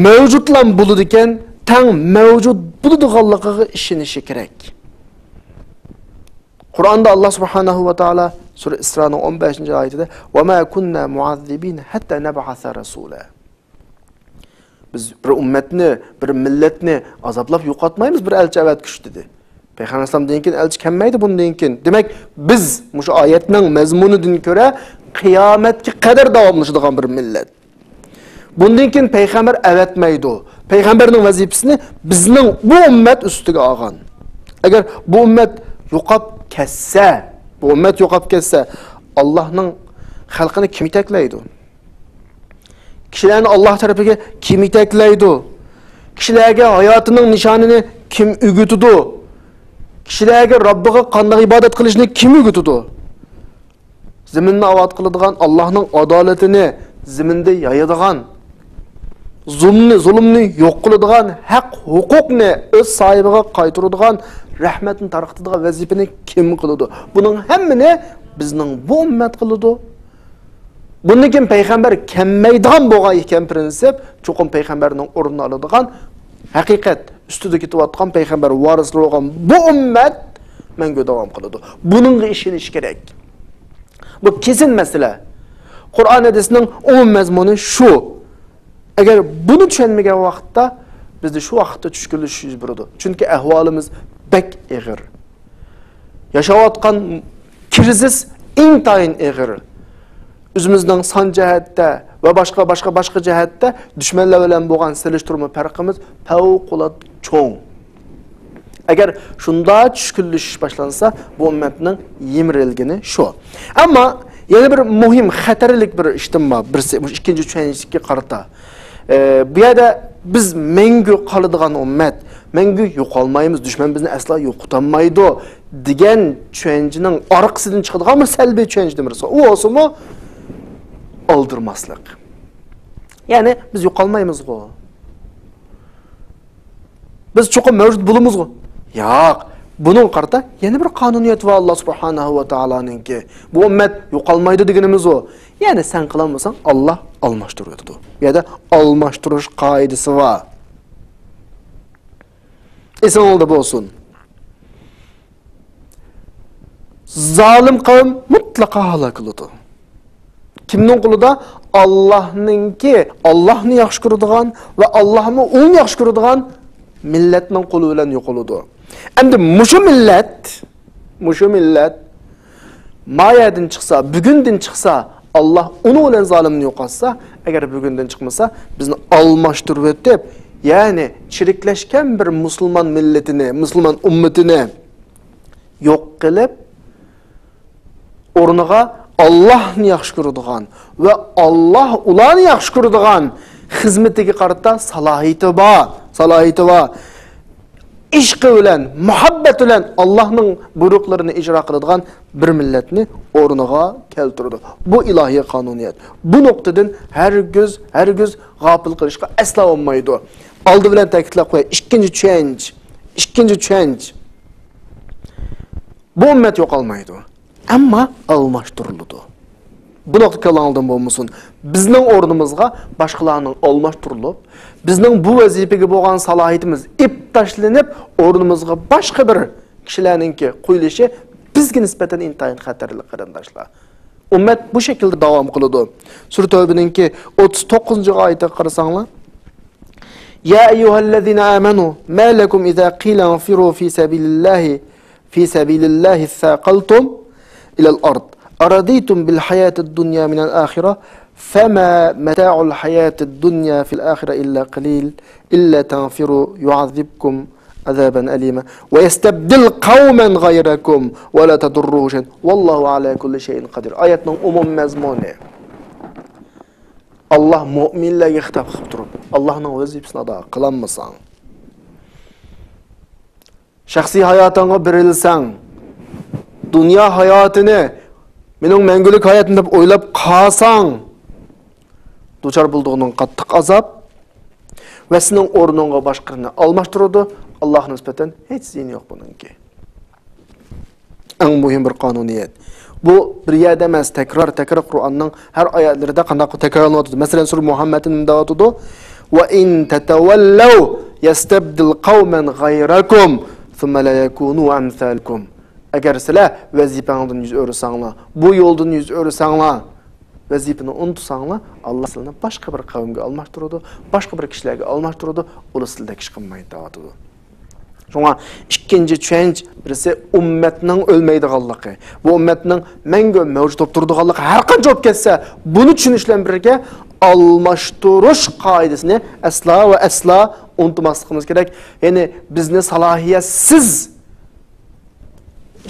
مەۋجۇتلام بولىدىكەن، تەڭ مەۋجۇت بولىدىغانلىقىغا ئىشىنىشى كېرەك. قۇرئاندا ئاللا سۇبھانەھۇ ۋە تائالا سۈرە ئىسرانىڭ ئون بەشىنچى ئايىتىدە، «وما كنا معذبين حتى نبعث رسولا». بىز بىر ئۈممەتنى، بىر مىللەتنى ئازابلاپ يوقاتمايمىز بىر ئەلچى ئەۋەتكۈچە، دېدى. پەيغەمبەر ئەلەيھىسسالام دېگەن ئەلچى كەلمەيدۇ بۇندىن كېيىن. دېمەك، بىز مۇشۇ ئايەتنىڭ مەزمۇنىدىن كۆرە قىيامەتكە قەدەر داۋاملىشىدىغان بىر مىللەت. بۇندىن كېيىن پەيغەمبەر ئەۋەتمەيدۇ. پەيغەمبەرنىڭ ۋەزىپىسىنى بىزنىڭ بۇ ئۈممەت ئۈستىگە ئالغان. ئەگەر بۇ ئۈممەت يوقاپ كەتسە، بۇ ئۈممەت يوقاپ كەتسە، ئاللانىڭ خەلقىنى كىم يېتەكلەيدۇ؟ كىشىلەرنى ئاللا تەرىپىگە كىم يېتەكلەيدۇ؟ كىشىلەرگە ھاياتىنىڭ نىشانىنى كىم ئۆگىتىدۇ؟ كىشىلەرگە رەببىگە قانداق ئىبادەت قىلىشنى كىم ئۆگىتىدۇ؟ زېمىننى ئاۋات قىلىدىغان، ئاللانىڭ ئادالىتىنى زېمىندا يايىدىغان، زۇلۇمنى، زۇلۇمنى يوق قىلىدىغان، ھەق ھوقۇقنى ئۆز ساھىبىغا قايتۇرىدىغان، رەھمەتنى تارقىتىدىغان ۋەزىپىنى كىم قىلىدۇ؟ بۇنىڭ ھەممىنى بىزنىڭ بۇ ئۈممەت قىلىدۇ. بۇندىن كېيىن پەيغەمبەر كەلمەيدىغان بولغان ئىكەن پرىنسىپ، چوقۇم پەيغەمبەرنىڭ ئورنىنى ئالىدىغان ھەقىقەت ئۈستىدە كېتىۋاتقان پەيغەمبەر ۋارىسلىرى بولغان بۇ ئۈممەت مەڭگۈ داۋام قىلىدۇ. بۇنىڭغا ئىشىنىش كېرەك. بۇ كېسىن مەسىلە. قۇرئان ھەدىسنىڭ ئومۇمىي مەزمۇنى شۇ. ئەگەر بۇنى چۈشەنمىگەن ۋاقىتتا، بىزدە شۇ ۋاقىتتا چۈشكۈنلىشىش يۈز بېرىدۇ. چۈنكى ئەھۋالىمىز بەك ئېغىر. ياشاۋاتقان كىرىزىس ئىنتايىن ئېغىر. ئۆزىمىزنىڭ سان جەھەتتە ۋە باشقا، باشقا، باشقا جەھەتتە دۈشمەنلەر بىلەن بولغان سېلىشتۇرما پەرقىمىز پەۋقۇلئاددە چوڭ. ئەگەر شۇنداق چۈشكۈنلىشىش باشلانسا، بۇ ئۈممەتنىڭ يىمىرىلگىنى شۇ. ئەمما يەنە بىر مۇھىم، خەتەرلىك بىر ئىشتىن بار. بىرسى، مۇشۇ ئىككىنچى چۈشەنچىگە قارىتا. ئە، بۇ يەردە بىز مەڭگۈ قالىدىغان ئۈممەت، مەڭگۈ يوقالمايمىز، دۈشمەن بىزنى ئەسلا يوقىتالمايدۇ دېگەن چۈشەنچىنىڭ ئارقىسىدىن چىقىدىغان بىر سەلبىي چۈشەنچىدىن بىرسى. ئۇ بولسىمۇ ئالدىرىماسلىق. يەنى بىز يوقالمايمىزغۇ. بىز چوقۇم مەۋجۇت بولىمىزغۇ؟ ياق. بۇنىڭغا قارىتا يەنە بىر قانۇنىيەت بار ئاللا سۇبھانەھۇ ۋە تائالانىڭكى. بۇ ئۈممەت يوقالمايدۇ دېگىنىمىز ئۇ. يەنى سەن قىلالمىساڭ، ئاللا ئالماشتۇرۇۋېتىدۇ. بۇ يەردە ئالماشتۇرۇش قائىدىسى بار. ئېسىڭلاردا بولسۇن. زالىم قەۋم مۇتلەقا ھالاك بولىدۇ. كىمنىڭ قولىدا؟ ئاللاھنىڭكى، ئاللاھنى ياخشى كۆرىدىغان ۋە ئاللاھمۇ ئۇنى ياخشى كۆرىدىغان مىللەتنىڭ قولى بىلەن يوقىلىدۇ. ئەمدى مۇشۇ مىللەت، مۇشۇ مىللەت ما يەردىن چىقسا، بۈگۈندىن چىقسا، ئاللاھ ئۇنىڭ بىلەن زالىمنى يوقاتسا، ئەگەر بۈگۈندىن چىقمىسا، بىزنى ئالماشتۇرۇۋېتىپ، يەنى چىرىكلەشكەن بىر مۇسۇلمان مىللىتىنى، مۇسۇلمان ئۈممىتىنى يوق قىلىپ، ئورنىغا ئاللاھنى ياخشى كۆرىدىغان ۋە ئاللاھ ئۇلارنى ياخشى كۆرىدىغان خىزمىتىگە قارىتا سالاھىيىتى بار، سالاھىيىتى بار. ئىشقى بىلەن، مۇھەببەت بىلەن ئاللاھنىڭ بۇيرۇقلىرىنى ئىجرا قىلىدىغان بىر مىللەتنى ئورنىغا كەلتۈرىدۇ. بۇ ئىلاھىي قانۇنىيەت. بۇ نۇقتىدىن ھەرگىز، ھەرگىز غاپىل قېلىشقا ئەسلا بولمايدۇ. ئالدى بىلەن تەكىتلەپ قوياي، ئىككىنچى چۈشەنچە، ئىككىنچى چۈشەنچە. بۇ ئۈممەت يوقالمايدۇ. ئەمما ئالماشتۇرۇلىدۇ. بۇ نۇقتا كاللاڭلاردىن بولمىسۇن. بىزنىڭ ئورنىمىزغا باشقىلارنىڭ ئالماشتۇرۇلۇپ، بىزنىڭ بۇ ۋەزىپىگە بولغان سالاھىيىتىمىز ئېلىپ تاشلىنىپ، ئورنىمىزغا باشقا بىر كىشىلەرنىڭكى قويۇلۇشى بىزگە نىسبەتەن ئىنتايىن خەتەرلىك، قېرىنداشلار. ئۈممەت بۇ شەكىلدە داۋام قىلىدۇ. سۈرە تەۋبىنىڭكى ئوتتۇز توققۇزىنچى ئايىتىگە قارىساڭلار، يا أيها الذين آمنوا ما لكم إذا قيل انفروا في سبيل الله في سبيل الله اثاقلتم إلى الأرض أرضيتم بالحياة الدنيا من الآخرة فما متاع الحياة الدنيا في الآخرة إلا قليل إلا تنفروا يعذبكم عذابا أليما ويستبدل قوما غيركم ولا تضروه شيئا والله على كل شيء قدير. ئايەتنىڭ ئومۇمىي مەزمۇنى. ئاللاھ مۆمىنلەرگە خىتاب قىلىپ تۇرۇپ، ئاللاھنىڭ ۋەزىپىسىنى ئادا قىلالمىساڭ، شەخسىي ھاياتىڭغا بېرىلسەڭ، دۇنيا ھاياتىنى مېنىڭ مەڭگۈلۈك ھاياتىم دەپ ئويلاپ قالساڭ، دۇچار بولىدىغىنىڭ قاتتىق ئازاب ۋە سېنىڭ ئورنۇڭغا باشقىلىرىنى ئالماشتۇرىدۇ. ئاللاھقا نىسبەتەن ھېچ زىيىنى يوق بۇنىڭكى. ئەڭ مۇھىم بىر قانۇنىيەت. بۇ بىر يەردە ئەمەس، تەكرار، تەكرار قۇرئاننىڭ ھەر ئايەتلىرىدە قانداق تەكرارلىنىۋاتىدۇ؟ مەسىلەن، سۈرە مۇھەممەدتە نېمە دەۋاتىدۇ؟ وإن تتولوا يستبدل قوما غيركم ثم لا يكونوا أمثالكم. ئەگەر سىلەر ۋەزىپەڭدىن يۈز ئۆرۈسەڭلار، بۇ يولدىن يۈز ئۆرۈسەڭلار، ۋەزىپىنى ئۇنتۇساڭلار، ئاللا سىلەرنى باشقا بىر قەۋمگە ئالماشتۇرىدۇ، باشقا بىر كىشىلەرگە ئالماشتۇرىدۇ، ئۇلار سىلەردەك ئىش قىلمايدۇ دەۋاتىدۇ. شۇڭا ئىككىنچى چۈشەنچە بىرسى ئۈممەتنىڭ ئۆلمەيدىغانلىقى، بۇ ئۈممەتنىڭ مەڭگۈ مەۋجۇت بولۇپ تۇرىدىغانلىقى، ھەر قانچە بولۇپ كەتسە، بۇنى چۈشىنىش بىلەن بىرگە ئالماشتۇرۇش قائىدىسىنى ئەسلا ۋە ئەسلا ئۇنتۇماسلىقىمىز كېرەك. يەنى بىزنى سالاھىيەتسىز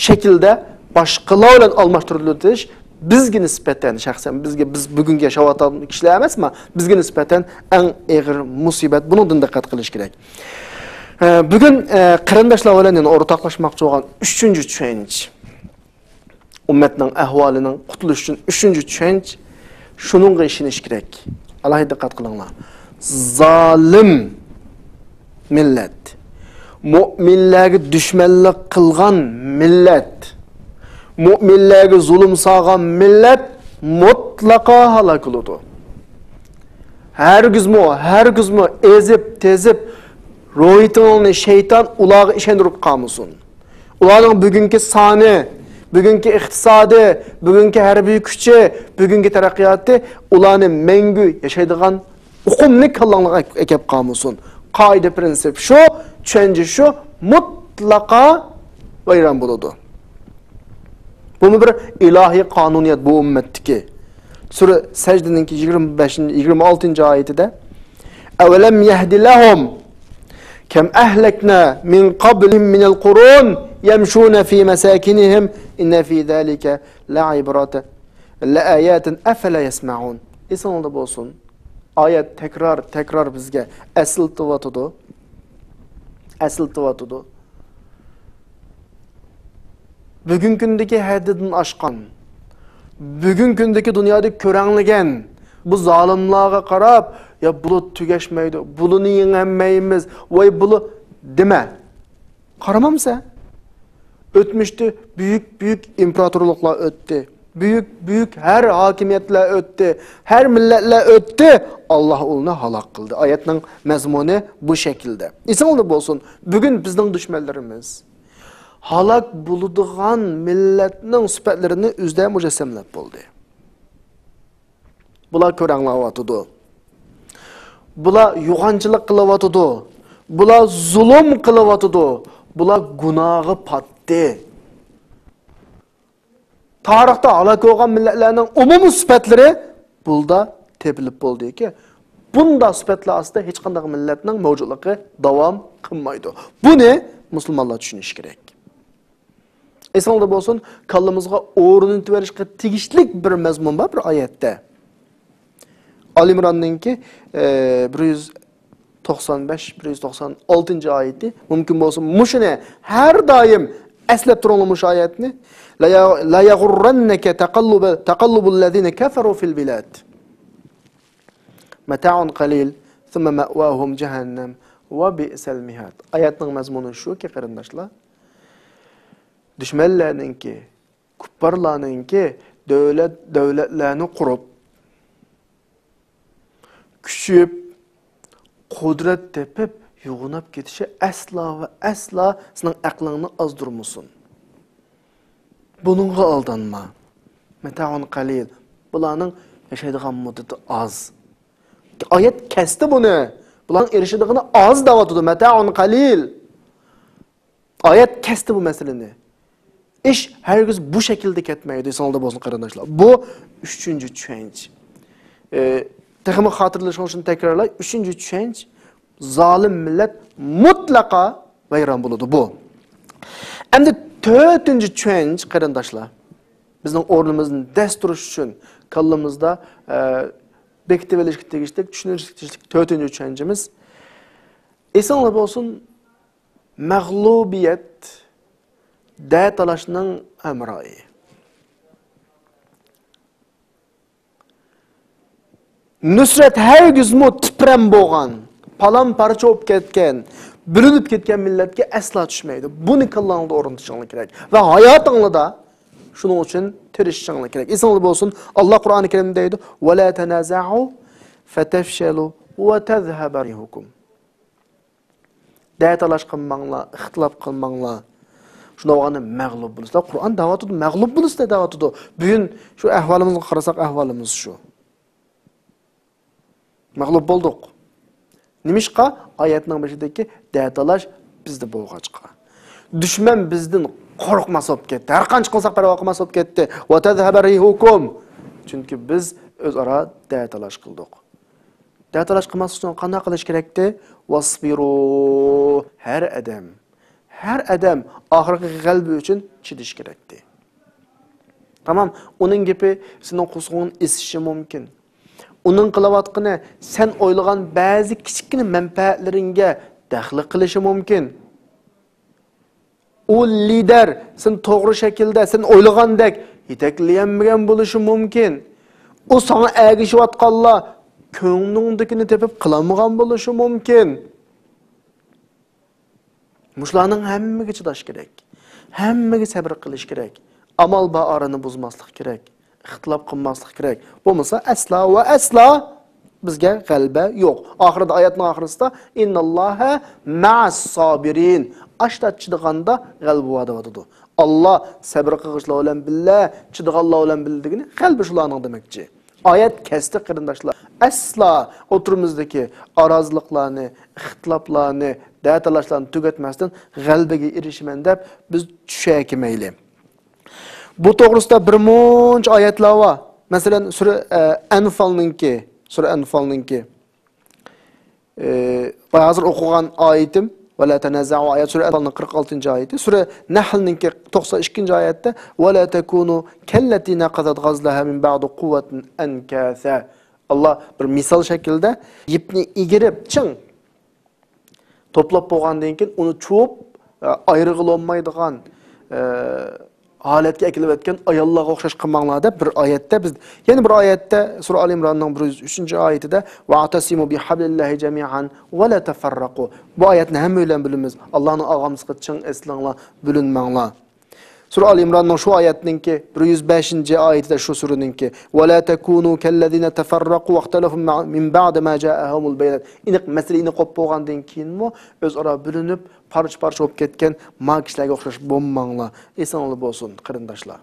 شەكىلدە باشقىلار بىلەن ئالماشتۇرۇۋېتىش بىزگە نىسبەتەن، شەخسەن بىزگە، بىز بۈگۈنكى ياشاۋاتقان كىشىلەر ئەمەسما، بىزگە نىسبەتەن ئەڭ ئېغىر مۇسىبەت. بۇنىڭدىن دىققەت قىلىش كېرەك. ئە، بۈگۈن، ئە، قېرىنداشلار بىلەن يەنە ئورتاقلاشماقچى بولغان ئۈچىنچى چۈشەنچە، ئۈممەتنىڭ ئەھۋالىنىڭ قۇتۇلۇشى ئۈچۈن ئۈچىنچى چۈشەنچە، شۇنىڭغا ئىشىنىش كېرەك. ئالاھىدە دىققەت قىلىڭلار. زالىم مىللەت، مۆمىنلەرگە دۈشمەنلىك قىلغان مىللەت، مۆمىنلەرگە زۇلۇم سالغان مىللەت مۇتلەقا ھالاك بولىدۇ. ھەرگىزمۇ، ھەرگىزمۇ ئېزىپ، تېزىپ، روھىيىتىڭنى شەيتان ئۇلارغا ئىشەندۈرۈپ قالمىسۇن. ئۇلارنىڭ بۈگۈنكى سانى، بۈگۈنكى ئىقتىسادى، بۈگۈنكى ھەربىي كۈچى، بۈگۈنكى تەرەققىياتى ئۇلارنى مەڭگۈ ياشايدىغان ئۇقۇمنى كاللاڭلارغا ئەكەپ قالمىسۇن. قائىدە، پرىنسىپ شۇ، چۈشەنچە شۇ، مۇتلەقا ۋەيران بولىدۇ. بۇمۇ بىر ئىلاھىي قانۇنىيەت بۇ ئۈممەتتىكى. سۈرە سەجدىنىڭكى يىگىرمە بەشىنچى، يىگىرمە ئالتىنچى ئايىتىدە، أولم يهد لهم كم أهلكنا من قبلهم من القرون يمشون في مساكنهم إن في ذلك لعبرة لآيات أفلا يسمعون. ئېسىڭلاردا بولسۇن. ئايەت تەكرار، تەكرار بىزگە ئەسلىتىۋاتىدۇ. ئەسلىتىۋاتىدۇ. بۈگۈنكى كۈندىكى ھەددىدىن ئاشقان، بۈگۈنكى كۈندىكى دۇنيادا كۆرەڭلىگەن بۇ زالىملارغا قاراپ، يا بۇلار تۈگەشمەيدۇ، بۇلارنى يېڭەلمەيمىز، ۋاي بۇلار دېمە. قارىمامسەن؟ ئۆتمۈشتە بۈيۈك، بۈيۈك ئىمپېراتورلۇقلار ئۆتتى. بۈيۈك، بۈيۈك ھەر ھاكىمىيەتلەر ئۆتتى. ھەر مىللەتلەر ئۆتتى. ئاللاھ ئۇلارنى ھالاك قىلدى. ئايەتنىڭ مەزمۇنى بۇ شەكىلدە. ئېسىڭلاردا بولسۇن، بۈگۈن بىزنىڭ دۈشمەنلىرىمىز، ھالاك بولىدىغان مىللەتنىڭ سۈپەتلىرىنى ئۆزىدە مۇجەسسەملەپ بولدى. بۇلار كۆرەڭلەۋاتىدۇ. بۇلار يوغانچىلىق قىلىۋاتىدۇ. بۇلار زۇلۇم قىلىۋاتىدۇ. بۇلار گۇناھقا پاتتى. تارىختا ھالاك بولغان مىللەتلەرنىڭ ئومۇمىي سۈپەتلىرى بۇلدا تېپىلىپ بولدىكى، بۇنداق سۈپەتلەر ئاستىدا ھېچقانداق مىللەتنىڭ مەۋجۇتلۇقى داۋام قىلمايدۇ. بۇنى مۇسۇلمانلار چۈشىنىشى كېرەك. ئېسىڭلاردا بولسۇن، كاللىمىزغا ئورنىتىۋېلىشقا تېگىشلىك بىر مەزمۇن بار بىر ئايەتتە. ئال ئىمراننىڭكى، ئە، بىر يۈز توقسان بەش، بىر يۈز توقسان ئالتىنچى ئايىتى. مۇمكىن بولسا مۇشۇنى ھەر دائىم ئەسلەپ تۇرۇڭلار مۇشۇ ئايەتنى. لا يا-، لا يغرنك تقلب، تقلب الذين كفروا في البلاد. متاع قليل ثم مأواهم جهنم وبئس المهاد. ئايەتنىڭ مەزمۇنى شۇكى، قېرىنداشلار، دۈشمەنلەرنىڭكى، كۇپپارلارنىڭكى دۆلەت، دۆلەتلەرنى قۇرۇپ، كۈچىيىپ، قۇدرەت تېپىپ، يوغىناپ كېتىشى ئەسلا ۋە ئەسلا سېنىڭ ئەقلىڭنى ئازدۇرمىسۇن. بۇنىڭغا ئالدانما. مەتائۇن قەلىل. بۇلارنىڭ ياشايدىغان مۇددىتى ئاز. ئايەت كەستى بۇنى. بۇلارنىڭ ئېرىشىدىغىنى ئاز دەۋاتىدۇ. مەتائۇن قەلىل. ئايەت كەستى بۇ مەسىلىنى. ئىش ھەرگىز بۇ شەكىلدە كەتمەيدۇ، ئېسىڭلاردا بولسۇن، قېرىنداشلار. بۇ ئۈچىنچى چۈشەنچە. ئە، تېخىمۇ خاتىرىلىشىڭ ئۈچۈن تەكرارلاي. ئۈچىنچى چۈشەنچە، زالىم مىللەت مۇتلەقا ۋەيران بولىدۇ، بۇ. ئەمدى تۆتىنچى چۈشەنچە، قېرىنداشلار. بىزنىڭ ئورنىمىزنى دەس تۇرۇش ئۈچۈن كاللىمىزدا، ئە، بېكىتىۋېلىشكە تېگىشلىك، چۈشىنىشكە تېگىشلىك تۆتىنچى چۈشەنچىمىز. ئېسىڭلار بولسۇن، مەغلۇبىيەت، دە تالاشنىڭ ھەمراھى. نۇسرەت ھەرگىزمۇ تىپرەم بولغان، پالان پارچە بولۇپ كەتكەن، بۆلۈنۈپ كەتكەن مىللەتكە ئەسلا چۈشمەيدۇ. بۇنى كاللاڭلاردا ئورنىتىشىڭلار كېرەك. ۋە ھاياتىڭلاردا شۇنىڭ ئۈچۈن تىرىشىشىڭلار كېرەك. ئېسىڭلار بولسۇن، ئاللا قۇرئانى كەرىمدە دەيدۇ، ولا تنازعوا فتفشلوا وتذهب ريحكم. دە تالاش قىلماڭلار، ئىختىلاپ قىلماڭلار. شۇنداق بولغاندا مەغلۇپ بولىسىلەر. قۇرئان دەۋاتىدۇ، مەغلۇپ بولىسىلەر دەۋاتىدۇ. بۈگۈن شۇ ئەھۋالىمىزغا قارىساق، ئەھۋالىمىز شۇ. مەغلۇپ بولدۇق. نېمىشقا؟ ئايەتنىڭ بېشىدىكى دە تالاش بىزدە بولغاچقا. دۈشمەن بىزدىن قورقماس بولۇپ كەتتى. ھەر قانچە قىلساق پەرۋا قىلماس بولۇپ كەتتى. وتذهب ريحكم. چۈنكى بىز ئۆزئارا دە تالاش قىلدۇق. دە تالاش قىلماسلىق ئۈچۈن قانداق قىلىش كېرەكتى؟ واصبروا. ھەر ئادەم، ھەر ئادەم ئاخىرقى غەلىبە ئۈچۈن چىدىشى كېرەكتى. تامام، ئۇنىڭ گېپى سېنىڭ قورسىقىڭنى ئېسىشى مۇمكىن. ئۇنىڭ قىلىۋاتقىنى سەن ئويلىغان بەزى كىچىككىنە مەنپەئەتلىرىڭگە دەخلى قىلىشى مۇمكىن. ئۇ لىدەر سېنى توغرا شەكىلدە، سەن ئويلىغاندەك يېتەكلىيەلمىگەن بولۇشى مۇمكىن. ئۇ ساڭا ئەگىشىۋاتقانلار كۆڭلۈڭدىكىنى تېپىپ قىلالمىغان بولۇشى مۇمكىن. مۇشۇلارنىڭ ھەممىگە چىداش كېرەك. ھەممىگە سەۋر قىلىش كېرەك. ئامال بار ئارىنى بۇزماسلىق كېرەك. ئىختىلاپ قىلماسلىق كېرەك. بولمىسا ئەسلا ۋە ئەسلا بىزگە غەلىبە يوق. ئاخىرىدا، ئايەتنىڭ ئاخىرىسىدا، «ئىنناللاھە مەئەس سابىرىن.» ئاشتا چىدىغاندا غەلىبە بار دەۋاتىدۇ. ئاللا سەبرى قىلغۇچىلار بىلەن بىللە، چىدىغانلار بىلەن بىللە دېگىنى غەلىبە شۇلارنىڭ دېمەكچى. ئايەت كەستى، قېرىنداشلار. ئەسلا ئوتتۇرىمىزدىكى ئارازىلىقلارنى، ئىختىلاپلارنى، دەتالاشلارنى تۈگەتمەستىن غەلىبىگە ئېرىشىمەن دەپ بىز چۈشەكىمەيلى. بۇ توغرىسىدا بىر مۇنچە ئايەتلەر بار. مەسىلەن، سۈرە، ئە، ئەنفالنىڭكى، سۈرە ئەنفالنىڭكى، ئە، ھازىر ئوقۇغان ئايىتىم، «ۋەلا تەنازەئۇ» ئايەت، سۈرە ئەنفالنىڭ قىرىق ئالتىنچى ئايىتى، سۈرە نەھلنىڭكى توقسان ئىككىنچى ئايەتتە، «ۋەلا تەكۇنۇ كەللەتى نەقەزەت غەزلەھا مىن بەئدۇ قۇۋۋەتىن ئەنكاسا.» ئاللا بىر مىسال شەكلىدە يىپنى ئىگىرىپ، چىڭ توپلاپ بولغاندىن كېيىن ئۇنى چۇۋۇپ، ئە، ئايرىغىلى بولمايدىغان، ئە، ھالەتكە ئەكېلىۋەتكەن ئاياللارغا ئوخشاش قىلماڭلار دەپ بىر ئايەتتە بىز، يەنە بىر ئايەتتە، سۈرە ئال ئىمراننىڭ بىر يۈز ئۈچىنچى ئايىتىدە، «ۋەئتەسىمۇ بىھەبلىللاھى جەمىئەن ۋەلا تەفەررەقۇ.» بۇ ئايەتنى ھەممە بىلەن بىلىمىز. ئاللانىڭ ئاغامسىقىغا چىڭ ئېسىلىڭلار، بۆلۈنمەڭلار. سۈرە ئال ئىمراننىڭ شۇ ئايەتنىڭكى بىر يۈز بەشىنچى ئايىتىدە شۇ سۈرىنىڭكى، «ۋەلا تەكۇنۇ كەللەزىنە تەفەررەقۇ ۋەختەلەفۇ مىن بەئدى ما جائەھۇمۇل بەييىنات.» ئېنىق مەسىلە ئېنىق بولۇپ بولغاندىن كېيىنمۇ ئۆزئارا بۆلۈنۈپ، پارچە-پارچە بولۇپ كەتكەن ما كىشىلەرگە ئوخشاش بولماڭلار. ئېسىڭلاردا بولسۇن، قېرىنداشلار.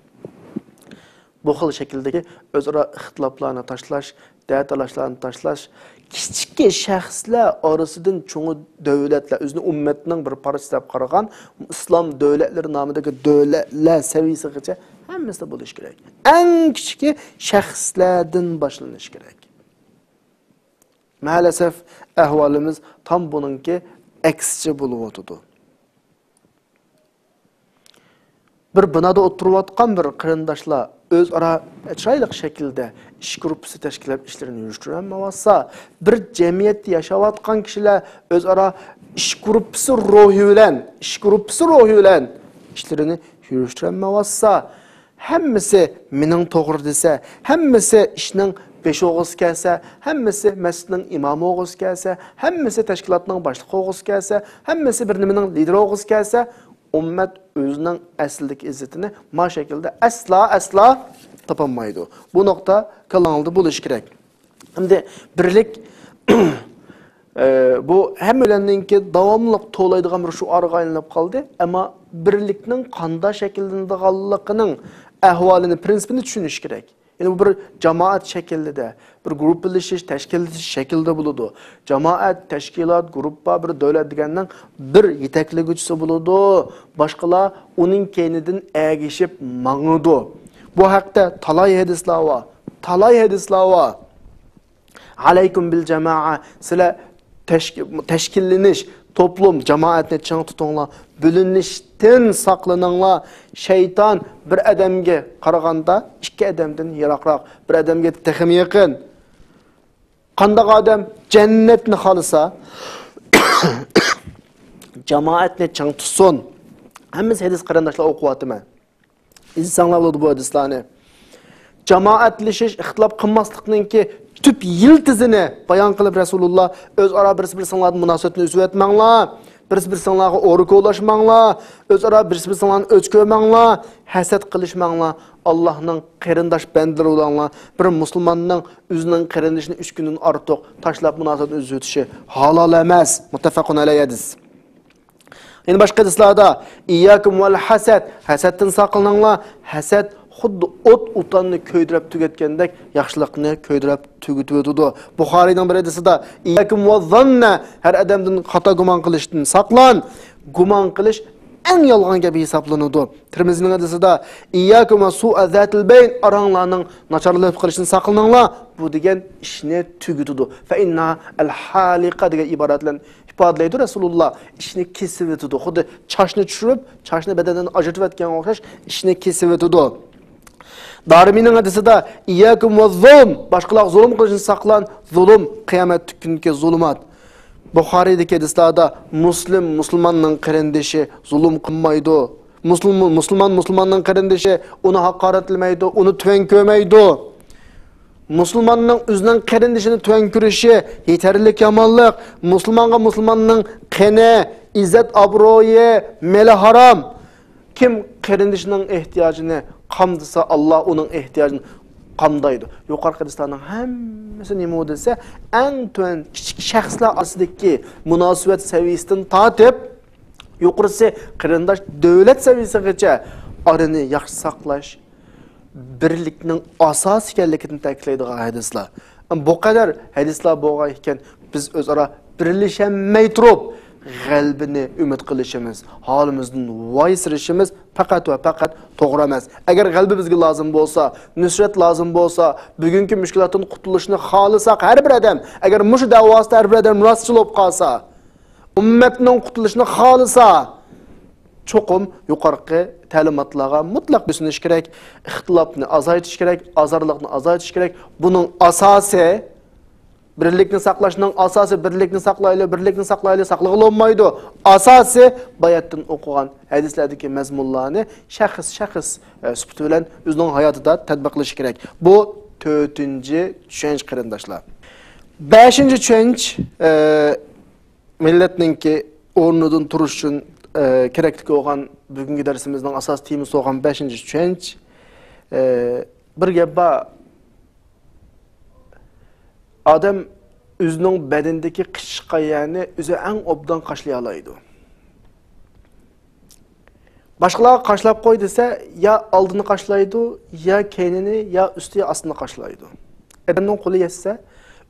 بۇ خىل شەكىلدىكى ئۆزئارا ئىختىلاپلارنى تاشلاش، دەتالاشلارنى تاشلاش، كىچىككى شەخسلەر ئارىسىدىن چوڭى دۆلەتلەر، ئۆزىنى ئۈممەتنىڭ بىر پارچىسى دەپ قارىغان ئىسلام دۆلەتلىرى نامىدىكى دۆلەتلەر سەۋىيىسىگىچە ھەممىسىدە بولۇشى كېرەك. ئەڭ كىچىكى شەخسلەردىن باشلىنىشى كېرەك. مەلەسەف، ئەھۋالىمىز تام بۇنىڭكى ئەكسىچە بولۇۋاتىدۇ. بىر بىنادا ئولتۇرۇۋاتقان بىر قېرىنداشلار ئۆزئارا چىرايلىق شەكىلدە ئىش گۇرۇپپىسى تەشكىللەپ ئىشلىرىنى يۈرۈشتۈرەلمەيۋاتسا، بىر جەمئىيەتتە ياشاۋاتقان كىشىلەر ئۆزئارا ئىش گۇرۇپپىسى روھى بىلەن، ئىش گۇرۇپپىسى روھى بىلەن ئىشلىرىنى يۈرۈشتۈرەلمەيۋاتسا، ھەممىسى مېنىڭ توغرا دېسە، ھەممىسى ئىشنىڭ بېشى بولغۇسى كەلسە، ھەممىسى مەسچىتنىڭ ئىمامى بولغۇسى كەلسە، ھەممىسى تەشكىلاتنىڭ باشلىقى بولغۇسى كەلسە، ھەممىسى بىر نېمىنىڭ لىدىرى بولغۇسى كەلسە، ئۈممەت ئۆزىنىڭ ئەسلىدىكى ئىززىتىنى ما شەكىلدە ئەسلا، ئەسلا تاپالمايدۇ. بۇ نۇقتا كاللاڭلاردا بولۇشى كېرەك. ئەمدى بىرلىك، ئە، بۇ ھەممەيلەننىڭكى داۋاملىق توۋلايدىغان بىر شوئارغا ئايلىنىپ قالدى. ئەمما بىرلىكنىڭ قانداق شەكىللىنىدىغانلىقىنىڭ ئەھۋالىنى، پىرىنسىپىنى چۈشىنىش كېرەك. يەنى بۇ بىر جامائەت شەكلىدە، بىر گۇرۇپپىلىشىش، تەشكىللىشىش شەكلىدە بولىدۇ. جامائەت، تەشكىلات، گۇرۇپپا، بىر دۆلەت دېگەننىڭ بىر يېتەكلىگۈچىسى بولىدۇ. باشقىلار ئۇنىڭ كەينىدىن ئەگىشىپ ماڭىدۇ. بۇ ھەقتە تالاي ھەدىسلەر بار. تالاي ھەدىسلەر بار. «ئەلەيكۇم بىل جامائە»، سىلەر تەشكىل-، تەشكىللىنىش، توپلۇم، جامائەتنى چىڭ تۇتۇڭلار. بۆلۈنۈشتىن ساقلىنىڭلار. شەيتان بىر ئادەمگە قارىغاندا ئىككى ئادەمدىن يىراقراق، بىر ئادەمگە تېخىمۇ يېقىن. قانداق ئادەم جەننەتنى خالىسا، جامائەتنى چىڭ تۇتسۇن. ھەممىسى ھەدىس، قېرىنداشلار، ئوقۇۋاتىمەن. ئىزدىسەڭلار بولىدۇ بۇ ھەدىسلەرنى. جامائەتلىشىش، ئىختىلاپ قىلماسلىقنىڭكى تۈپ يىلتىزىنى بايان قىلىپ، رەسۇلۇللا، «ئۆزئارا بىرسى بىرسىڭلاردىن مۇناسىۋەتنى ئۈزۈۋەتمەڭلار، بىرسى بىرسىڭلارغا ئورا كوۋلاشماڭلار، ئۆزئارا بىرسى بىرسىڭلارنى ئۆچ كۆرمەڭلار، ھەسەت قىلىشماڭلار، ئاللاھنىڭ قېرىنداش بەندىلىرى بولۇڭلار.» بىر مۇسۇلماننىڭ ئۆزىنىڭ قېرىندىشىنى ئۈچ كۈندىن ئارتۇق تاشلاپ مۇناسىۋەتنى ئۈزۈۋېتىشى ھالال ئەمەس. مۇتتەپەقۇن ئەلەيھى ھەدىس. يەنە باشقا ھەدىسلەردە، «ئىيياكۇم ۋەل ھەسەد»، ھەسەتتىن ساقلىنىڭلار. ھەسەت خۇددى ئوت ئوتاننى كۆيدۈرۈپ تۈگەتكەندەك، ياخشىلىقنى كۆيدۈرۈپ تۈگىتىۋېتىدۇ. بۇخارىينىڭ بىر ھەدىسىدە، «ئىيياكۇم ۋەززەننە»، ھەر ئادەمدىن خاتا گۇمان قىلىشتىن ساقلان. گۇمان قىلىش ئەڭ يالغان گەپ ھېسابلىنىدۇ. تىرمىزىنىڭ ھەدىسىدە، «ئىيياكۇم ۋە سۇئە زاتىل بەين»، ئاراڭلارنىڭ ناچارلىق قىلىشتىن ساقلىنىڭلار. بۇ دېگەن ئىشنى تۈگىتىدۇ. «فەئىننەھا ئەل ھالىقە» دېگەن ئىبارەت بىلەن ئىپادىلەيدۇ رەسۇلۇللا، ئىشنى كېسىۋېتىدۇ. خۇددى چاچنى چۈشۈرۈپ، چاچنى بەدەندىن ئاجرىتىۋەتكەنگە ئوخشاش ئىشنى كېسىۋېتىدۇ. دارىمىنىڭ ھەدىسىدە، «ئىيياكۇم ۋەززۇلم»، باشقىلارغا زۇلۇم قىلىشتىن ساقلان، زۇلۇم، قىيامەت كۈنىكى زۇلۇمات. بۇخارىيدىكى ھەدىسلەردە، مۇسلىم مۇسۇلماننىڭ قېرىندىشى، زۇلۇم قىلمايدۇ. مۇسۇلم-، مۇسۇلمان مۇسۇلماننىڭ قېرىندىشى، ئۇنى ھاقارەتلىمەيدۇ، ئۇنى تۆۋەن كۆرمەيدۇ. مۇسۇلماننىڭ ئۆزىنىڭ قېرىندىشىنى تۆۋەن كۆرۈشى يېتەرلىك يامانلىق. مۇسۇلمانغا مۇسۇلماننىڭ قېنى، ئىززەت ئابرۇيى، مېلى ھارام. كىم قېرىندىشىنىڭ ئېھتىياجىنى قامدىسا، ئاللا ئۇنىڭ ئېھتىياجىنى قامدايدۇ. يۇقىرىقى ھەدىسلەرنىڭ ھەممىسى نېمە دېسە، ئەڭ تۆۋەن كىچىك شەخسلەر ئارىسىدىكى مۇناسىۋەت سەۋىيىسىدىن تارتىپ، يۇقىرىسى قېرىنداش دۆلەت سەۋىيىسىگىچە ئارىنى ياخشى ساقلاش بىرلىكنىڭ ئاساسى ئىكەنلىكىنى تەكىتلەيدىغان ھەدىسلەر. بۇ قەدەر ھەدىسلەر بولغان ئىكەن، بىز ئۆزئارا بىرلىشەلمەي تۇرۇپ، غەلىبىنى ئۈمىد قىلىشىمىز، ھالىمىزدىن ۋايسىرىشىمىز پەقەت ۋە پەقەت توغرا ئەمەس. ئەگەر غەلىبە بىزگە لازىم بولسا، نۇسرەت لازىم بولسا، بۈگۈنكى مۈشكۈلاتتىن قۇتۇلۇشنى خالىساق، ھەر بىر ئادەم، ئەگەر مۇشۇ دەۋاسىدا ھەر بىر ئادەم راستچىل بولۇپ قالسا، ئۈممەتنىڭ قۇتۇلۇشىنى خالىسا، چوقۇم يۇقىرىقى تەلىماتلارغا مۇتلەق بويسۇنۇش كېرەك، ئىختىلاپنى ئازايتىش كېرەك، ئازارلىقنى ئازايتىش كېرەك. بۇنىڭ ئاساسى، بىرلىكنى ساقلاشنىڭ ئاساسى، بىرلىكنى ساقلايلى، بىرلىكنى ساقلايلى، ساقلىغىلى بولمايدۇ. ئاساسى باياتتىن ئوقۇغان ھەدىسلەردىكى مەزمۇنلارنى شەخس، شەخس، ئە، سۈپىتى بىلەن ئۆزىنىڭ ھاياتىدا تەتبىقلىشى كېرەك. بۇ تۆتىنچى چۈشەنچە، قېرىنداشلار. بەشىنچى چۈشەنچە، ئە، مىللەتنىڭكى ئورنىدىن تۇرۇش ئۈچۈن، ئە، كېرەكلىك بولغان بۈگۈنكى دەرسىمىزنىڭ ئاساسىي تېمىسى بولغان بەشىنچى چۈشەنچە، ئە، بىر گەپ بار، ئادەم ئۆزىنىڭ بەدىنىدىكى قىچىشقان يەرنى ئۆزى ئەڭ ئوبدان قاشلىيالايدۇ. باشقىلارغا قاشلاپ قوي دېسە، يا ئالدىنى قاشلايدۇ، يا كەينىنى، يا ئۈستى، يا ئاستىنى قاشلايدۇ. ئادەمنىڭ قولى يەتسە،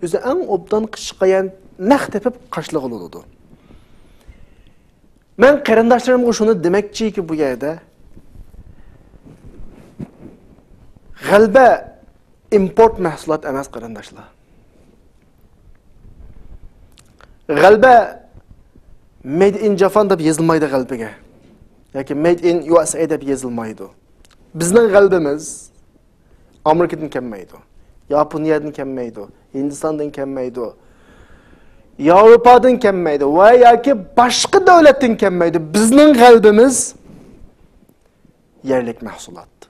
ئۆزى ئەڭ ئوبدان قىچىشقان يەرنى نەق تېپىپ قاشلىغىلى بولىدۇ. مەن قېرىنداشلىرىمغا شۇنى دېمەكچىكى، بۇ يەردە غەلىبە ئىمپورت مەھسۇلات ئەمەس، قېرىنداشلار. غەلىبە مەيد ئىن جاپان دەپ يېزىلمايدۇ غەلىبىگە. ياكى مەيد ئىن يۇ ئېس ئەي دەپ يېزىلمايدۇ. بىزنىڭ غەلىبىمىز ئامېرىكىدىن كەلمەيدۇ، ياپونىيەدىن كەلمەيدۇ، ھىندىستاندىن كەلمەيدۇ، ياۋروپادىن كەلمەيدۇ ۋە ياكى باشقا دۆلەتتىن كەلمەيدۇ. بىزنىڭ غەلىبىمىز يەرلىك مەھسۇلات.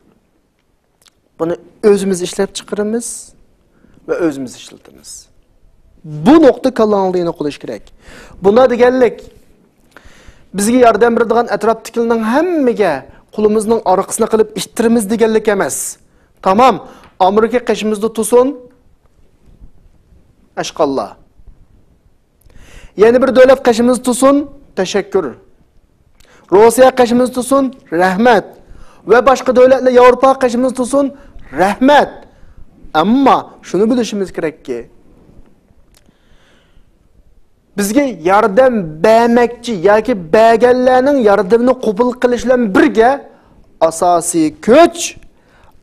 بۇنى ئۆزىمىز ئىشلەپ چىقىرىمىز ۋە ئۆزىمىز ئىشلىتىمىز. بۇ نۇقتا كاللاڭلاردا يەنە قويۇش كېرەك. بۇنداق دېگەنلىك، بىزگە ياردەم بېرىدىغان ئەتراپتىكىلەرنىڭ ھەممىگە قولىمىزنىڭ ئارقىسىنى قىلىپ ئىتتىرىمىز دېگەنلىك ئەمەس. تامام، ئامېرىكا قېشىمىزدا تۇرسۇن، ئەشقاللا. يەنە بىر دۆلەت قېشىمىزدا تۇرسۇن، تەشەككۈر. روسىيە قېشىمىزدا تۇرسۇن، رەھمەت. ۋە باشقا دۆلەتلەر، ياۋروپا قېشىمىزدا تۇرسۇن، رەھمەت. ئەمما شۇنى بىلىشىمىز كېرەككى، بىزگە ياردەم بەرمەكچى ياكى بەرگەنلەرنىڭ ياردىمىنى قوبۇل قىلىش بىلەن بىرگە، ئاساسىي كۈچ،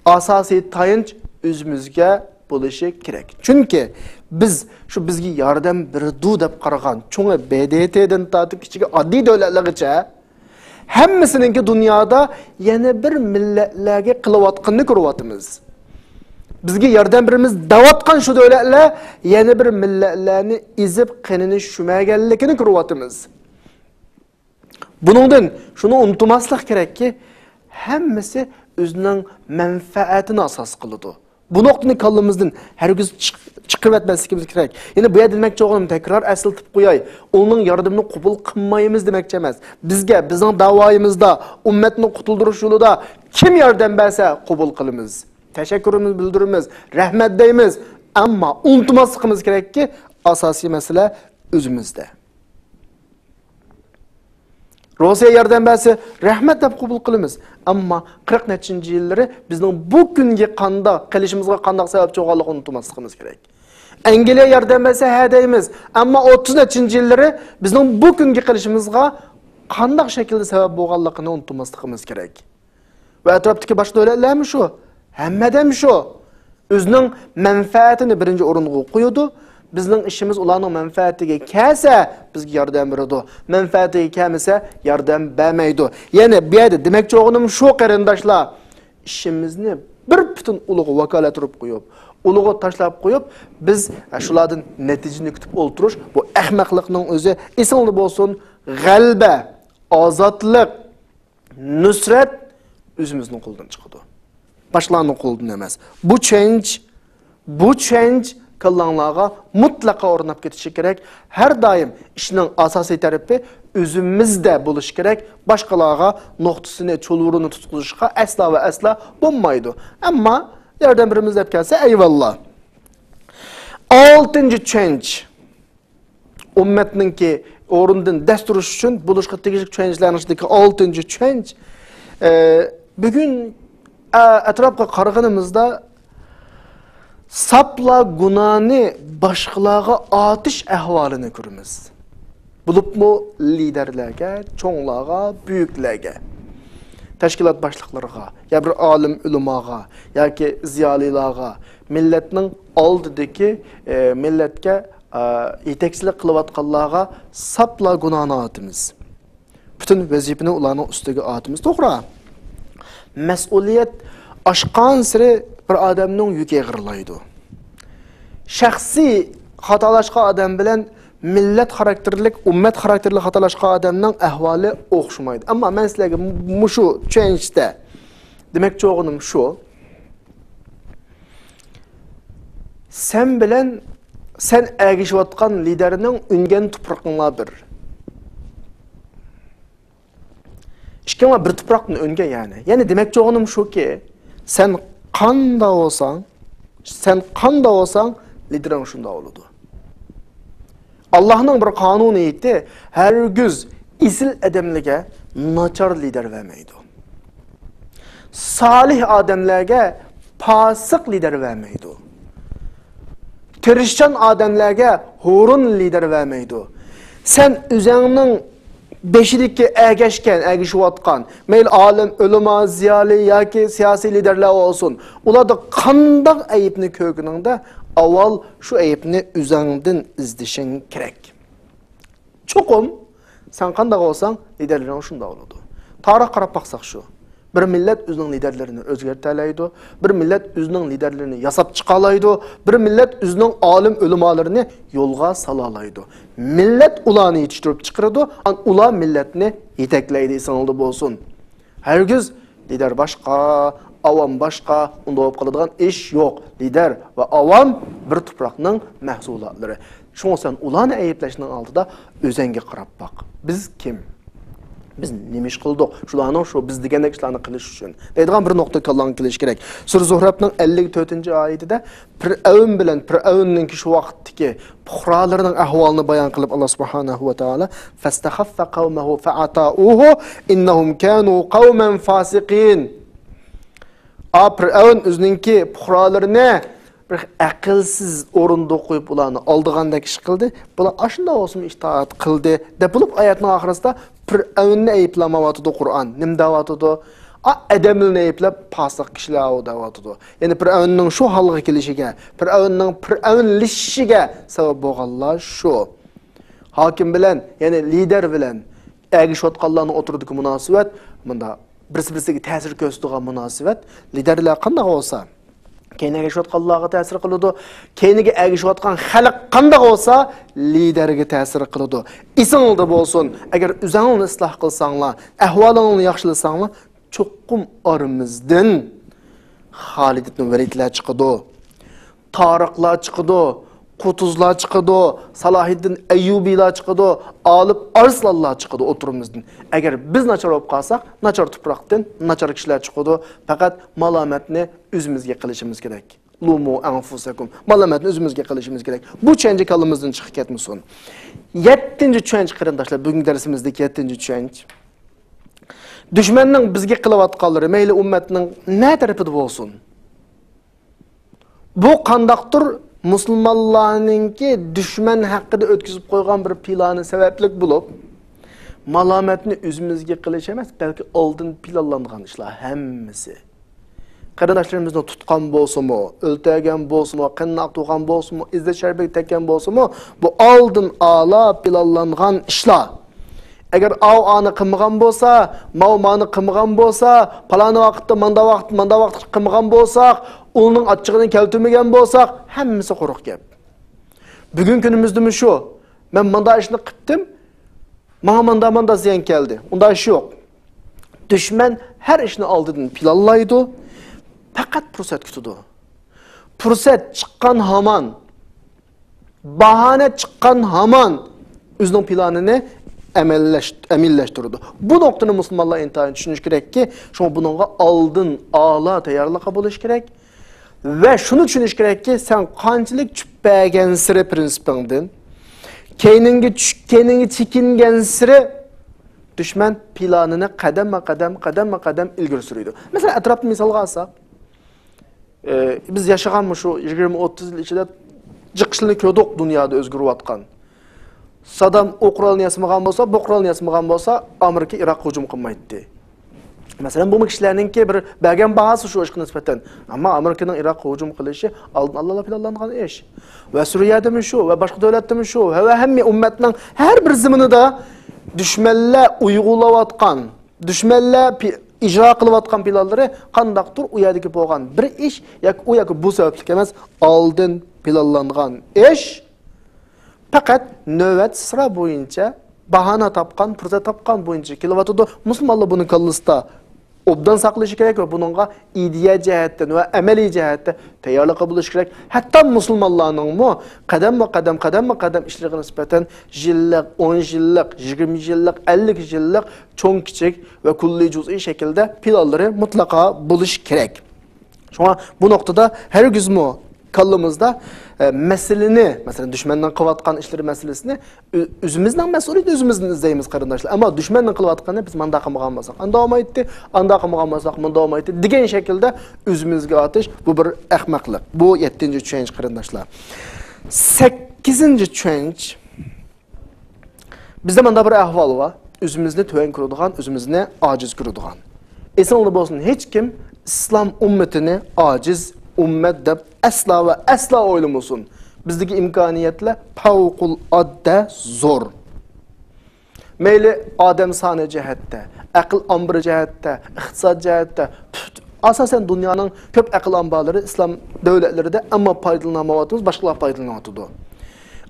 ئاساسىي تايانچ ئۆزىمىزگە بولۇشى كېرەك. چۈنكى بىز شۇ بىزگە ياردەم بېرىدۇ دەپ قارىغان چوڭى ب د ت دىن تارتىپ كىچىكى ئاددىي دۆلەتلەرگىچە ھەممىسىنىڭكى دۇنيادا يەنە بىر مىللەتلەرگە قىلىۋاتقىنىنى كۆرۈۋاتىمىز. بىزگە ياردەم بېرىمىز دەۋاتقان شۇ دۆلەتلەر يەنە بىر مىللەتلەرنى ئېزىپ، قېنىنى شۈمەگەنلىكىنى كۆرۈۋاتىمىز. بۇنىڭدىن شۇنى ئۇنتۇماسلىق كېرەككى، ھەممىسى ئۆزىنىڭ مەنپەئەتىنى ئاساس قىلىدۇ. بۇ نۇقتىنى كاللىمىزدىن ھەرگىز چىق-، چىقىرىۋەتمەسلىكىمىز كېرەك. يەنە بۇ يەردە دېمەكچى بولغىنىم، تەكرار ئەسلىتىپ قوياي، ئۇنىڭ ياردىمىنى قوبۇل قىلمايمىز دېمەكچى ئەمەس. بىزگە، بىزنىڭ داۋايىمىزدا، ئۈممەتنى قۇتۇلدۇرۇش يولىدا كىم ياردەم بەرسە، قوبۇل قىلىمىز. تەشەككۈرىمىزنى بىلدۈرىمىز، رەھمەت دەيمىز. ئەمما ئۇنتۇماسلىقىمىز كېرەككى، ئاساسىي مەسىلە ئۆزىمىزدە. روسىيە ياردەم بەرسە، رەھمەت دەپ قوبۇل قىلىمىز. ئەمما قىرىق نەچچىنچى يىللىرى بىزنىڭ بۇ كۈنگە قانداق قېلىشىمىزغا قانداق سەۋەبچى بولغانلىقىنى ئۇنتۇماسلىقىمىز كېرەك. ئەنگلىيە ياردەم بەرسە، ھە دەيمىز. ئەمما ئوتتۇز نەچچىنچى يىللىرى بىزنىڭ بۇ كۈنگە قېلىشىمىزغا قانداق شەكىلدە سەۋەب بولغانلىقىنى ئۇنتۇماسلىقىمىز كېرەك. ۋە ئەتراپتىكى باشقا دۆلەتلەرمۇ شۇ. ھەممە ئادەم شۇ. ئۆزىنىڭ مەنپەئەتىنى بىرىنچى ئورۇنغا قويىدۇ. بىزنىڭ ئىشىمىز ئۇلارنىڭ مەنپەئەتىگە كەلسە، بىزگە ياردەم بېرىدۇ. مەنپەئەتىگە كەلمىسە، ياردەم بەرمەيدۇ. يەنى بۇ يەردە دېمەكچى بولغىنىم شۇ، قېرىنداشلار. ئىشىمىزنى بىر پۈتۈن ئۇلۇغ ۋاكالەت ئۇرۇپ قويۇپ، ئۇلۇغا تاشلاپ قويۇپ، بىز شۇلاردىن نەتىجىنى كۈتۈپ ئولتۇرۇش، بۇ ئەخمەقلىقنىڭ ئۆزى. ئېسىڭلاردا بولسۇن، غەلىبە، ئازادلىق، نۇسرەت ئۆزىمىزنىڭ قولىدىن چىقىدۇ. باشقىلارنىڭ قولىدىن ئەمەس. بۇ چۈشەنچە، بۇ چۈشەنچە كاللاڭلارغا مۇتلەقا ئورناپ كېتىشى كېرەك. ھەر دائىم ئىشنىڭ ئاساسىي تەرىپى ئۆزىمىزدە بولۇشى كېرەك. باشقىلارغا نۇقتىسىنى، چۇلۋۇرىنى تۇتقۇزۇشقا ئەسلا ۋە ئەسلا بولمايدۇ. ئەمما ياردەم بېرىمىز دەپ كەلسە، ئەيۋاللا. ئالتىنچى چۈشەنچە، ئۈممەتنىڭكى ئورنىدىن دەس تۇرۇش ئۈچۈن بولۇشقا تېگىشلىك چۈشەنچىلەرنىڭ ئىچىدىكى ئالتىنچى چۈشەنچە، ئە، بۈگۈن، ئە، ئەتراپقا قارىغىنىمىزدا، ساپلا گۇناھنى باشقىلارغا ئارتىش ئەھۋالىنى كۆرىمىز. بولۇپمۇ لىدەرلەرگە، چوڭلارغا، بۈيۈكلەرگە، تەشكىلات باشلىقلىرىغا، يا بىر ئالىم ئۆلىماغا ياكى زىيالىيلارغا، مىللەتنىڭ ئالدىدىكى، ئە، مىللەتكە، ئە، يېتەكچىلىك قىلىۋاتقانلارغا ساپلا گۇناھنى ئارتىمىز. پۈتۈن ۋەزىپىنى ئۇلارنىڭ ئۈستىگە ئارتىمىز. توغرا. مەسئۇلىيەت ئاشقانسېرى بىر ئادەمنىڭ يۈكى ئېغىرلايدۇ. شەخسىي خاتالاشقان ئادەم بىلەن مىللەت خاراكتېرلىك، ئۈممەت خاراكتېرلىك خاتالاشقان ئادەمنىڭ ئەھۋالى ئوخشىمايدۇ. ئەمما مەن سىلەرگە مۇشۇ چۈشەنچىدە دېمەكچى بولغىنىم شۇ. سەن بىلەن سەن ئەگىشىۋاتقان لىدەرنىڭ ئۈنگەن تۇپرىقىڭلار بىر. ئىككىڭلار بىر تۇپراقتىن ئۈنگەن يەنى. يەنى دېمەكچى بولغىنىم شۇكى، سەن قاندا بولساڭ، سەن قاندا بولساڭ، لىدېرىڭ شۇندا بولىدۇ. ئاللاھنىڭ بىر قانۇنىيىتى، ھەرگىز ئېسىل ئادەملەرگە ناچار لىدەر بەرمەيدۇ. سالىھ ئادەملەرگە پاسىق لىدەر بەرمەيدۇ. تىرىشچان ئادەملەرگە ھۇرۇن لىدەر بەرمەيدۇ. سەن ئۆزۈڭنىڭ بېشىدىكى ئەگەشكەن، ئەگىشىۋاتقان، مەيلى ئالىم، ئۆلىما، زىيالىي ياكى سىياسىي لىدەرلەر بولسۇن، ئۇلاردا قانداق ئەيىبنى كۆرگىنىڭدە، ئاۋۋال شۇ ئەيىبنى ئۆزۈڭدىن ئىزدىشىڭ كېرەك. چوقۇم سەن قانداق بولساڭ، لىدەرلىرىڭ شۇنداق بولىدۇ. تارىخقا قاراپ باقساق شۇ. بىر مىللەت ئۆزىنىڭ لىدەرلىرىنى ئۆزگەرتەلەيدۇ. بىر مىللەت ئۆزىنىڭ لىدەرلىرىنى ياساپ چىقالايدۇ. بىر مىللەت ئۆزىنىڭ ئالىم ئۆلىمالىرىنى يولغا سالالايدۇ. مىللەت ئۇلارنى يېتىشتۈرۈپ چىقىرىدۇ، ئان-، ئۇلار مىللەتنى يېتەكلەيدۇ، ئېسىڭلاردا بولسۇن. ھەرگىز لىدەر باشقا، ئاۋام باشقا، ئۇنداق بولۇپ قالىدىغان ئىش يوق. لىدەر ۋە ئاۋام بىر تۇپراقنىڭ مەھسۇلاتلىرى. شۇڭا سەن ئۇلارنى ئەيىبلەشنىڭ ئالدىدا ئۆزەڭگە قاراپ باق. بىز كىم؟ بىز نېمە ئىش قىلدۇق؟ شۇلارنىڭ شۇ بىز دېگەندەك ئىشلارنى قىلىش ئۈچۈن دەيدىغان بىر نۇقتا كاللاڭغا كېلىشى كېرەك. سۈرە زۇھرەپنىڭ ئەللىك تۆتىنچى ئايىتىدە پىرئەۋن بىلەن پىرئەۋننىڭكى شۇ ۋاقىتتىكى پۇقرالىرىنىڭ ئەھۋالىنى بايان قىلىپ، ئاللا سۇبھانەھۇ ۋە تائالا، فاستخف قومه فأطاعوه إنهم كانوا قوما فاسقين. ئا، پىرئەۋن ئۆزىنىڭكى پۇقرالىرىنى بىر ئەقىلسىز ئورۇندا قويۇپ، ئۇلارنى ئالدىغاندەك ئىش قىلدى. بۇلار ئاشۇنداق بولسىمۇ ئىتائەت قىلدى، دەپ بولۇپ، ئايەتنىڭ ئاخىرىسىدا پىرئەۋننى ئەيىبلىمەيۋاتىدۇ قۇرئان. نېمە دەۋاتىدۇ؟ ئا، ئادەملىرىنى ئەيىبلەپ، پاسىق كىشىلەر دەۋاتىدۇ. يەنى پىرئەۋننىڭ شۇ ھالغا كېلىشىگە، پىرئەۋننىڭ پىرئەۋنلىشىشىگە سەۋەب بولغانلار شۇ. ھاكىم بىلەن، يەنى لىدەر بىلەن ئەگىشىۋاتقانلارنىڭ ئوتتۇرىدىكى مۇناسىۋەت، مۇنداق بىرسى-بىرسىگە تەسىر كۆرسىتىدىغان مۇناسىۋەت، لىدەرلەر قانداق بولسا، كەينىگە ئەگىشىۋاتقانلارغا تەسىر قىلىدۇ، كەينىگە ئەگىشىۋاتقان خەلق قانداق بولسا، لىدەرگە تەسىر قىلىدۇ. ئېسىڭلاردا بولسۇن، ئەگەر ئۆزۈڭلارنى ئىسلاھ قىلساڭلار، ئەھۋالىڭلارنى ياخشىلىساڭلار، چوقۇم ئارىمىزدىن خالىد ئىبن ۋەلىدلەر چىقىدۇ. تارىقلار چىقىدۇ، قۇتۇزلار چىقىدۇ، سالاھىددىن ئەييۇبىيلار چىقىدۇ، ئالىپ ئارسلانلار چىقىدۇ ئوتتۇرىمىزدىن. ئەگەر بىز ناچار بولۇپ قالساق، ناچار تۇپراقتىن ناچار كىشىلەر چىقىدۇ. پەقەت مالامەتنى ئۆزىمىزگە قىلىشىمىز كېرەك. لۇمۇ ئەنفۇسەكۇم. مالامەتنى ئۆزىمىزگە قىلىشىمىز كېرەك. بۇ چۈشەنچە كاللىمىزدىن چىقىپ كەتمىسۇن. يەتتىنچى چۈشەنچە، قېرىنداشلار، بۈگۈنكى دەرسىمىزدىكى يەتتىنچى چۈشەنچە. دۈشمەننىڭ بىزگە قىلىۋاتقانلىرى، مەيلى ئۈممەتنىڭ نە تەرىپىدە بولسۇن، بۇ قانداقتۇر مۇسۇلمانلارنىڭكى دۈشمەن ھەققىدە ئۆتكۈزۈپ قويغان بىر پىلانى سەۋەبلىك بولۇپ، مالامەتنى ئۆزىمىزگە قىلىش ئەمەس، بەلكى ئالدىن پىلانلانغان ئىشلار ھەممىسى. قېرىنداشلىرىمىزنى تۇتقان بولسىمۇ، ئۆلتۈرگەن بولسىمۇ، قېنىنى ئاقتۇرغان بولسىمۇ، ئىززەت شەرىپىگە تەگكەن بولسىمۇ، بۇ ئالدىن ئالا پىلانلانغان ئىشلار. ئەگەر ئاۋۇ ئانى قىلمىغان بولسا، ماۋۇ مانى قىلمىغان بولسا، پالانى ۋاقىتتا، ماندا ۋاقىت، ماندا ۋاقىت قىلمىغان بولساق، ئۇلنىڭ ئاچچىقىنى كەلتۈرمىگەن بولساق، ھەممىسى قۇرۇق گەپ. بۈگۈن كۈنىمىزدىمۇ شۇ. مەن ماندا ئىشنى قىپتىم، ماڭا ماندا، ماندا زىيان كەلدى. ئۇنداق ئىش يوق. دۈشمەن ھەر ئىشنى ئالدىدىن پىلانلايدۇ، پەقەت پۇرسەت كۈتىدۇ. پۇرسەت چىققان ھامان، باھانە چىققان ھامان ئۆزىنىڭ پىلانىنى ئەمەللەش-، ئەمەلىيلەشتۈرىدۇ. بۇ نۇقتىنى مۇسۇلمانلار ئىنتايىن چۈشىنىشى كېرەككى، شۇڭا بۇنىڭغا ئالدىن ئالا تەييارلىققا بولۇش كېرەك. ۋە شۇنى چۈشىنىش كېرەككى، سەن قانچىلىك چۈشۈپ بەرگەنسېرى پرىنسىپىڭدىن، كەينىڭگە چۈش-، كەينىڭگە چېكىنگەنسېرى دۈشمەن پىلانىنى قەدەممۇ قەدەم، قەدەممۇ قەدەم ئىلگىرى سۈرىدۇ. مەسىلەن، ئەتراپنى مىسالغا ئالساق، ئى، بىز ياشىغان مۇشۇ يىگىرمە ئوتتۇز يىل ئىچىدە جىق ئىشلارنى كۆردۇق دۇنيادا ئۆزگىرىۋاتقان. سادام ئۇ قورالنى ياسىمىغان بولسا، بۇ قورالنى ياسىمىغان بولسا، ئامېرىكا ئىراققا ھۇجۇم قىلمايتتى. مەسىلەن، بۇمۇ كىشىلەرنىڭكى بىر بەرگەن باھاسى شۇ ئىشقا نىسبەتەن. ئەمما ئامېرىكىنىڭ ئىراققا ھۇجۇم قىلىشى ئالدىن ئاللا پىلانلانغان ئىش. ۋە سۈرىيەدىمۇ شۇ، ۋە باشقا دۆلەتتىمۇ شۇ، ۋە، ۋە ھەممە ئۈممەتنىڭ ھەر بىر زېمىنىدا دۈشمەنلەر ئۇيغۇللاۋاتقان، دۈشمەنلەر پى-، ئىجرا قىلىۋاتقان پىلانلىرى قانداقتۇر ئۇ يەردىكى بولغان بىر ئىش ياكى ئۇ ياكى بۇ سەۋەبلىك ئەمەس، ئالدىن پىلانلانغان ئىش. پەقەت نۆۋەتسىرا بويىچە، باھانە تاپقان، پۇرسەت تاپقان بويىچە كېلىۋاتىدۇ. مۇسۇلمانلار بۇنى كاللىسىدا ئوبدان ساقلىشى كېرەك ۋە بۇنىڭغا ئىدىيە جەھەتتىن ۋە ئەمەلىي جەھەتتە تەييارلىق قىلىپ بولۇشى كېرەك. ھەتتا مۇسۇلمانلارنىڭمۇ قەدەممۇ قەدەم، قەدەممۇ قەدەم ئىشلىرىغا نىسبەتەن يىللىق، ئون يىللىق، يىگىرمە يىللىق، ئەللىك يىللىق چوڭ كىچىك ۋە كۈللىي جۇزئىي شەكىلدە پىلانلىرى مۇتلەقا بولۇشى كېرەك. شۇڭا بۇ نۇقتىدا ھەرگىزمۇ كاللىمىزدا، ئە، مەسىلىنى، مەسىلەن، دۈشمەننىڭ قىلىۋاتقان ئىشلىرى مەسىلىسىنى ئۆ-، ئۆزىمىزنىڭ مەسئۇلىيىتىنى ئۆزىمىزدىن ئىزدەيمىز، قېرىنداشلار. ئەمما دۈشمەننىڭ قىلىۋاتقىنىنى بىز مانداق قىلمىغان بولساق، ئانداق بولمايتتى، ئانداق قىلمىغان بولساق، مۇنداق بولمايتتى دېگەن شەكىلدە ئۆزىمىزگە ئاتىش، بۇ بىر ئەخمەقلىق. بۇ يەتتىنچى چۈشەنچە، قېرىنداشلار. سەككىزىنچى چۈشەنچە. بىزدە مانداق بىر ئەھۋال بار. ئۆزىمىزنى تۆۋەن كۆرىدىغان، ئۆزىمىزنى ئاجىز كۆرىدىغان. ئېسىڭلاردا بولسۇن، ھېچكىم ئىسلام ئۈممىتىنى ئاجىز ئۈممەت دەپ ئەسلا ۋە ئەسلا ئويلىمىسۇن. بىزدىكى ئىمكانىيەتلەر پەۋقۇلئاددە زور. مەيلى ئادەم سانى جەھەتتە، ئەقىل ئامبىرى جەھەتتە، ئىقتىساد جەھەتتە، پۈت-، ئاساسەن دۇنيانىڭ كۆپ ئەقىل ئامبارلىرى ئىسلام دۆلەتلىرىدە، ئەمما پايدىلىنالمايۋاتىمىز، باشقىلار پايدىلىنىۋاتىدۇ.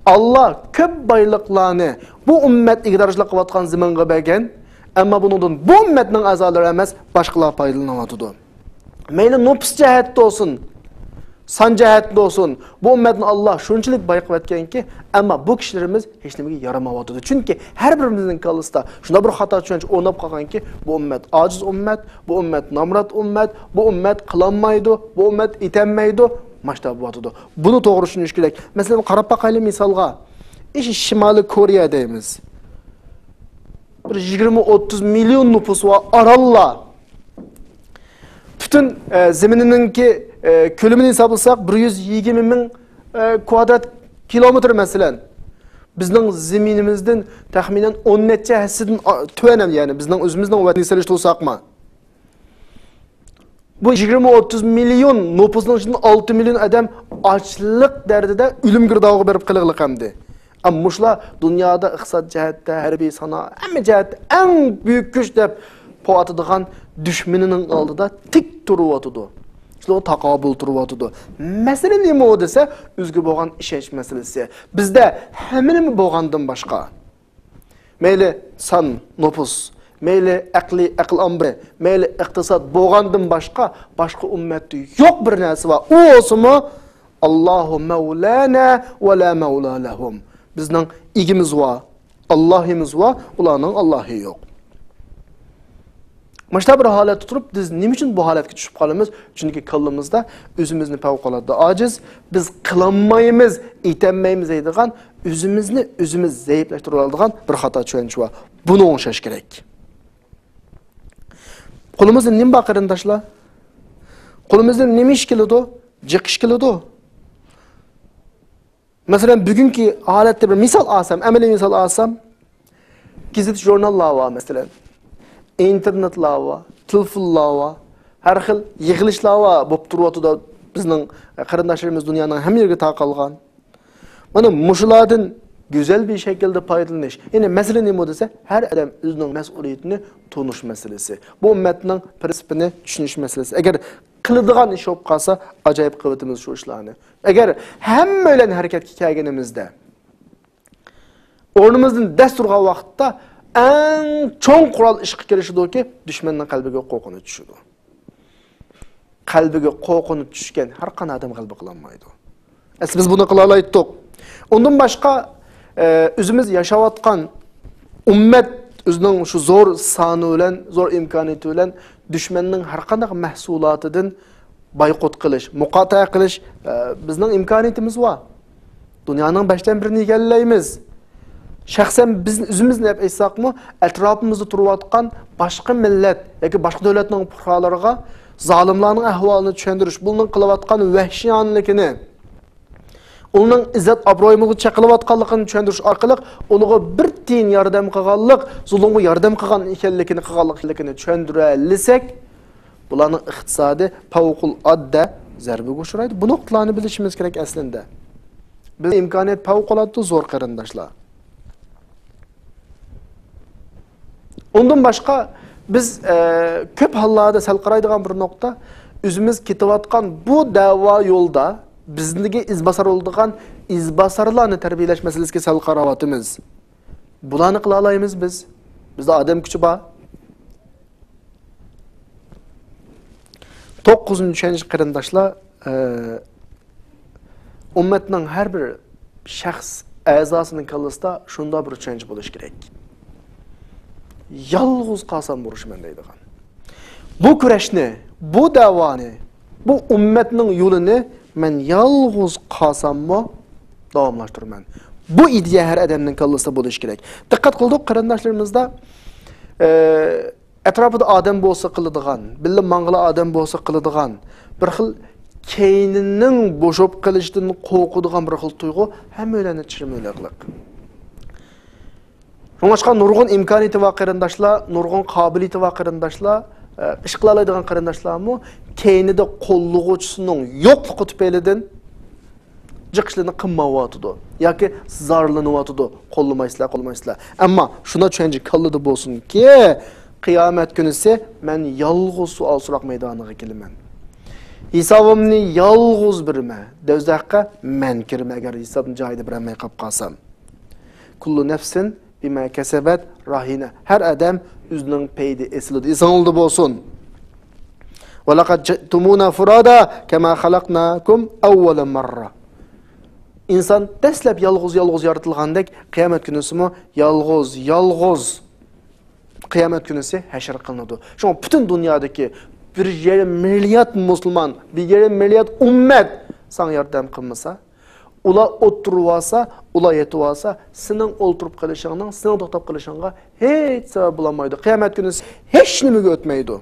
ئاللا كۆپ بايلىقلارنى بۇ ئۈممەت ئىگىدارچىلىق قىلىۋاتقان زېمىنغا بەرگەن، ئەمما بۇنىڭدىن بۇ ئۈممەتنىڭ ئەزالىرى ئەمەس، باشقىلار پايدىلىنىۋاتىدۇ. مەيلى نوپۇس جەھەتتە بولسۇن، سان جەھەتتە بولسۇن، بۇ ئۈممەتنى ئاللا شۇنچىلىك باي قىلىۋەتكەنكى، ئەمما بۇ كىشىلىرىمىز ھېچنېمىگە يارىمايۋاتىدۇ. چۈنكى ھەر بىرىمىزنىڭ كاللىسىدا شۇنداق بىر خاتا چۈشەنچە ئورناپ قالغانكى، بۇ ئۈممەت ئاجىز ئۈممەت، بۇ ئۈممەت نامرات ئۈممەت، بۇ ئۈممەت قىلالمايدۇ، بۇ ئۈممەت ئېتەلمەيدۇ، ماشتا بولۇۋاتىدۇ. بۇنى توغرا چۈشىنىش كېرەك. مەسىلەن، قاراپ باقايلى مىسالغا. ئىش شىمالىي كورېيە دەيمىز. بىر يىگىرمە ئوتتۇز مىليون نوپۇسى بار ئاراللار. پۈتۈن، ئە، زېمىنىنىڭكى، ئە، كۆلىمىنى ھېسابلىساق، بىر يۈز يىگىرمە مىڭ، ئە، كۋادرات كىلومېتىر، مەسىلەن. بىزنىڭ زېمىنىمىزدىن تەخمىنەن ئون نەچچە ھەسسىدىن ئا-، تۆۋەن ھەم، يەنى بىزنىڭ ئۆزىمىزنىڭ ۋەتىنىگە سېلىشتۇرساقمۇ. بۇ يىگىرمە ئوتتۇز مىليون نوپۇسنىڭ ئىچىدىن ئالتە مىليون ئادەم ئاچلىق دەردىدە ئۆلۈم گىردابىغا بېرىپ قېلىغلىق ئەمدى. ئەمما مۇشۇلار دۇنيادا ئىقتىساد جەھەتتە، ھەربىي سانائەت، ھەممە جەھەتتە ئەڭ بۈيۈك كۈچ دەپ پو ئاتىدىغان دۈشمىنىنىڭ ئالدىدا تىك تۇرۇۋاتىدۇ. شۇلارغا تاقابىل تۇرۇۋاتىدۇ. مەسىلە نېمە ئۇ دېسە، ئۆزىگە بولغان ئىشەنچ مەسىلىسى. بىزدە ھەممە نېمە بولغاندىن باشقا، مەيلى سان، نوپۇس، مەيلى ئەقلىي، ئەقىل ئامبىرى، مەيلى ئىقتىساد بولغاندىن باشقا، باشقا ئۈممەتتە يوق بىر نەرسە بار. ئۇ بولسىمۇ، «ئاللاھۇ مەۋلانا ۋە لا مەۋلا لەھۇم.» بىزنىڭ ئىگىمىز بار، ئاللاھىمىز بار، ئۇلارنىڭ ئاللاھى يوق. مۇشۇنداق بىر ھالەتتە تۇرۇپ، بىز نېمە ئۈچۈن بۇ ھالەتكە چۈشۈپ قالىمىز؟ چۈنكى كاللىمىزدا ئۆزىمىزنى پەۋقۇلئاددە ئاجىز، بىز قىلالمايمىز، ئېتەلمەيمىز دەيدىغان ئۆزىمىزنى ئۆزىمىز زەئىپلەشتۈرۈۋالىدىغان بىر خاتا چۈشەنچە بار. بۇنى ئوڭشاش كېرەك. قولىمىزدا نېمە بار، قېرىنداشلار؟ قولىمىزدىن نېمە ئىش كېلىدۇ؟ جىق ئىش كېلىدۇ. مەسىلەن، بۈگۈنكى ھالەتتە بىر مىسال ئالسام، ئەمەلىي مىسال ئالسام، گېزىت، ژۇرناللار بار، مەسىلەن، ئىنتېرنېتلار بار، تېلېفونلار بار، ھەر خىل يىغىلىشلار بار، بولۇپ تۇرۇۋاتىدۇ. بىزنىڭ قېرىنداشلىرىمىز دۇنيانىڭ ھەممە يېرىگە تارقالغان. مانا مۇشۇلاردىن گۈزەل بىر شەكىلدە پايدىلىنىش. يەنى مەسىلە نېمە دېسە، ھەر ئادەم ئۆزىنىڭ مەسئۇلىيىتىنى تونۇش مەسىلىسى. بۇ ئۈممەتنىڭ پىرىنسىپىنى چۈشىنىش مەسىلىسى. ئەگەر قىلىدىغان ئىش بولۇپ قالسا، ئاجايىپ قىلىۋېتىمىز شۇ ئىشلارنى. ئەگەر ھەممەيلەن ھەرىكەتكە كەلگىنىمىزدە، ئورنىمىزدىن دەس تۇرغان ۋاقىتتا ئەڭ چوڭ قورال ئىشقا كىرىشىدۇكى، دۈشمەننىڭ قەلبىگە قورقۇنچ چۈشىدۇ. قەلبىگە قورقۇنچ چۈشكەن ھەر قانداق ئادەم غەلىبە قىلالمايدۇ. ئەسلى بىز بۇنى قىلالايتتۇق. ئۇندىن باشقا، ئە، ئۆزىمىز ياشاۋاتقان ئۈممەت ئۆزىنىڭ شۇ زور سانى بىلەن، زور ئىمكانىيىتى بىلەن دۈشمەننىڭ ھەر قانداق مەھسۇلاتىدىن بايقۇت قىلىش، مۇقاتىئە قىلىش، ئە، بىزنىڭ ئىمكانىيىتىمىز بار. دۇنيانىڭ بەشتىن بىرىنى ئىگىلەيمىز. شەخسەن بىز ئۆزىمىز دەپ ئېيتساقمۇ، ئەتراپىمىزدا تۇرۇۋاتقان باشقا مىللەت ياكى باشقا دۆلەتنىڭ پۇقرالىرىغا زالىملارنىڭ ئەھۋالىنى چۈشەندۈرۈش، بۇنىڭ قىلىۋاتقان ۋەھشىيانىلىكىنى، ئۇنىڭ ئىززەت ئابرۇيىمىزغا چېقىلىۋاتقانلىقىنى چۈشەندۈرۈش ئارقىلىق، ئۇلارغا بىر تىيىن ياردەم قىلغانلىق، زۇلۇمغا ياردەم قىلغان ئىكەنلىكىنى، قىلغانلىقىنى چۈشەندۈرەلىسەك، بۇلارنىڭ ئىقتىسادى پەۋقۇلئاددە زەربىگە ئۇچرايدۇ. بۇ نۇقتىلارنى بىلىشىمىز كېرەك ئەسلىدە. بىز ئىمكانىيەت پەۋقۇلئاددە زور، قېرىنداشلار. ئۇندىن باشقا، بىز، ئە، كۆپ ھاللاردا سەل قارايدىغان بىر نۇقتا، ئۆزىمىز كېتىۋاتقان بۇ دەۋا يولدا بىزنىڭكى ئىزباسار بولىدىغان ئىزباسارلارنى تەربىيەلەش مەسىلىسىگە سەل قاراۋاتىمىز. بۇلارنى قىلالايمىز بىز. بىزدە ئادەم كۈچى بار. توققۇزىنچى چۈشەنچە، قېرىنداشلار، ئە، ئۈممەتنىڭ ھەر بىر شەخس ئەزاسىنىڭ كاللىسىدا شۇنداق بىر چۈشەنچە بولۇشى كېرەك. يالغۇز قالسام ئۇرۇشىمەن دەيدىغان. بۇ كۈرەشنى، بۇ دەۋانى، بۇ ئۈممەتنىڭ يولىنى مەن يالغۇز قالساممۇ داۋاملاشتۇرىمەن. بۇ ئىدىيە ھەر ئادەمنىڭ كاللىسىدا بولۇشى كېرەك. دىققەت قىلدۇق، قېرىنداشلىرىمىزدا، ئە، ئەتراپىدا ئادەم بولسا قىلىدىغان، بىللە ماڭغىلى ئادەم بولسا قىلىدىغان، بىر خىل كەينىنىڭ بوشاپ قېلىشىدىن قورقىدىغان بىر خىل تۇيغۇ ھەممەيلەننى چىرمىۋېلىقلىق. شۇڭلاشقا نۇرغۇن ئىمكانىيىتى بار قېرىنداشلار، نۇرغۇن قابىلىيىتى بار قېرىنداشلار، ئە، ئىش قىلالايدىغان قېرىنداشلارمۇ كەينىدە قوللىغۇچىسىنىڭ يوقلۇقى تۈپەيلىدىن جىق ئىشلىرىنى قىلمايۋاتىدۇ ياكى زارلىنىۋاتىدۇ، قوللىمايسىلەر، قوللىمايسىلەر. ئەمما شۇنداق چۈشەنچە كاللىدا بولسۇنكى، قىيامەت كۈنىسى مەن يالغۇز سوئال سوراق مەيدانىغا كېلىمەن. ھېسابىمنى يالغۇز بېرىمەن. دوزاخقا مەن كىرىمەن، ئەگەر ھېسابنى جايىدا بېرەلمەي قاپ قالسام. كۇللۇ نەفسىن بىما كەسەبەت راھىنە. ھەر ئادەم ئۆزىنىڭ پەيدى ئېسىلىدا. ئېسىڭلاردا بولسۇن. ۋەلەقەد جىئتۇمۇنا فۇرادا كەما خەلەقناكۇم ئەۋۋەلە مەررە. ئىنسان دەسلەپ يالغۇز-يالغۇز يارىتىلغاندەك، قىيامەت كۈنىسىمۇ يالغۇز-يالغۇز قىيامەت كۈنىسى ھەشر قىلىنىدۇ. شۇڭا پۈتۈن دۇنيادىكى بىر يېرىم مىليارد مۇسۇلمان، بىر يېرىم مىليارد ئۈممەت ساڭا ياردەم قىلمىسا، ئۇلار ئولتۇرۇۋالسا، ئۇلار يېتىۋالسا، سېنىڭ ئولتۇرۇپ قېلىشىڭنىڭ، سېنىڭ توختاپ قېلىشىڭغا ھېچ سەۋەب بولالمايدۇ. قىيامەت كۈنى ھېچ نېمىگە ئۆتمەيدۇ.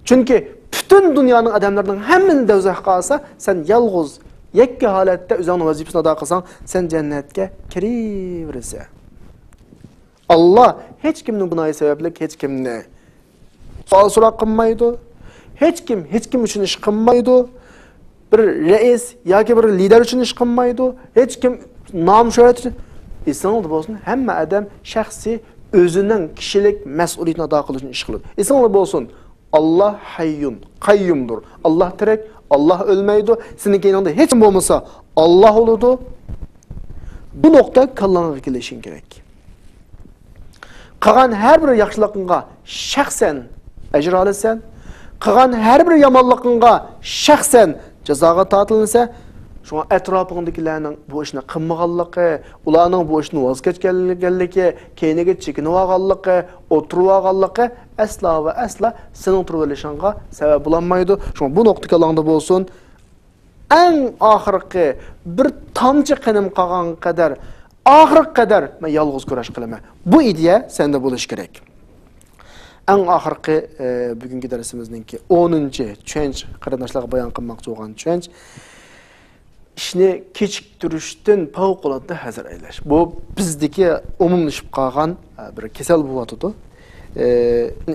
چۈنكى پۈتۈن دۇنيانىڭ ئادەملىرىنىڭ ھەممىنى دوزاخقا ئالسا، سەن يالغۇز، يەككە ھالەتتە ئۆزۈڭنىڭ ۋەزىپىسىنى ئادا قىلساڭ، سەن جەننەتكە كىرىۋېرىسەن. ئاللا ھېچ كىمنىڭ گۇناھى سەۋەبلىك ھېچ كىمنى سوئال سوراق قىلمايدۇ. ھېچ كىم ھېچ كىم ئۈچۈن ئىش قىلمايدۇ. بىر رەئىس ياكى بىر لىدەر ئۈچۈن ئىش قىلمايدۇ. ھېچ كىم نام شۆھرەت ئۈچۈن. ئېسىڭلاردا بولسۇن، ھەممە ئادەم شەخسىي ئۆزىنىڭ كىشىلىك مەسئۇلىيىتىنى ئادا قىلىش ئۈچۈن ئىش قىلىدۇ. ئېسىڭلاردا بولسۇن، ئاللا ھەييۇن، قەييۇمدۇر. ئاللا تىرىك، ئاللا ئۆلمەيدۇ. سېنىڭ كەينىڭدە ھېچ كىم بولمىسا، ئاللا بولىدۇ. بۇ نۇقتا كاللاڭغا كېلىشىڭ كېرەك. قىلغان ھەر بىر ياخشىلىقىڭغا شەخسەن ئەجىر ئالىسەن. قىلغان ھەر بىر يامانلىقىڭغا شەخسەن جازاغا تارتىلىسەن. شۇڭا ئەتراپىڭدىكىلەرنىڭ بۇ ئىشنى قىلمىغانلىقى، ئۇلارنىڭ بۇ ئىشتىن ۋاز كەچكەنلىكى، كەينىگە چېكىنىۋالغانلىقى، ئولتۇرۇۋالغانلىقى ئەسلا ۋە ئەسلا سېنىڭ تۇرۇۋېلىشىڭغا سەۋەب بولالمايدۇ. شۇڭا بۇ نۇقتا كاللاڭدا بولسۇن. ئەڭ ئاخىرقى بىر تامچە قېنىم قالغان قەدەر، ئاخىرقى قەدەر مەن يالغۇز كۈرەش قىلىمەن. بۇ ئىدىيە سەندە بولۇشى كېرەك. ئەڭ ئاخىرقى، ئە، بۈگۈنكى دەرسىمىزنىڭكى ئونىنچى چۈشەنچە، قېرىنداشلارغا بايان قىلماقچى بولغان چۈشەنچە، ئىشنى كېچىكتۈرۈشتىن پەۋقۇلئاددە ھەزەر ئەيلەش. بۇ بىزدىكى ئومۇملىشىپ قالغان، ئە، بىر كېسەل بولۇۋاتىدۇ. ئە،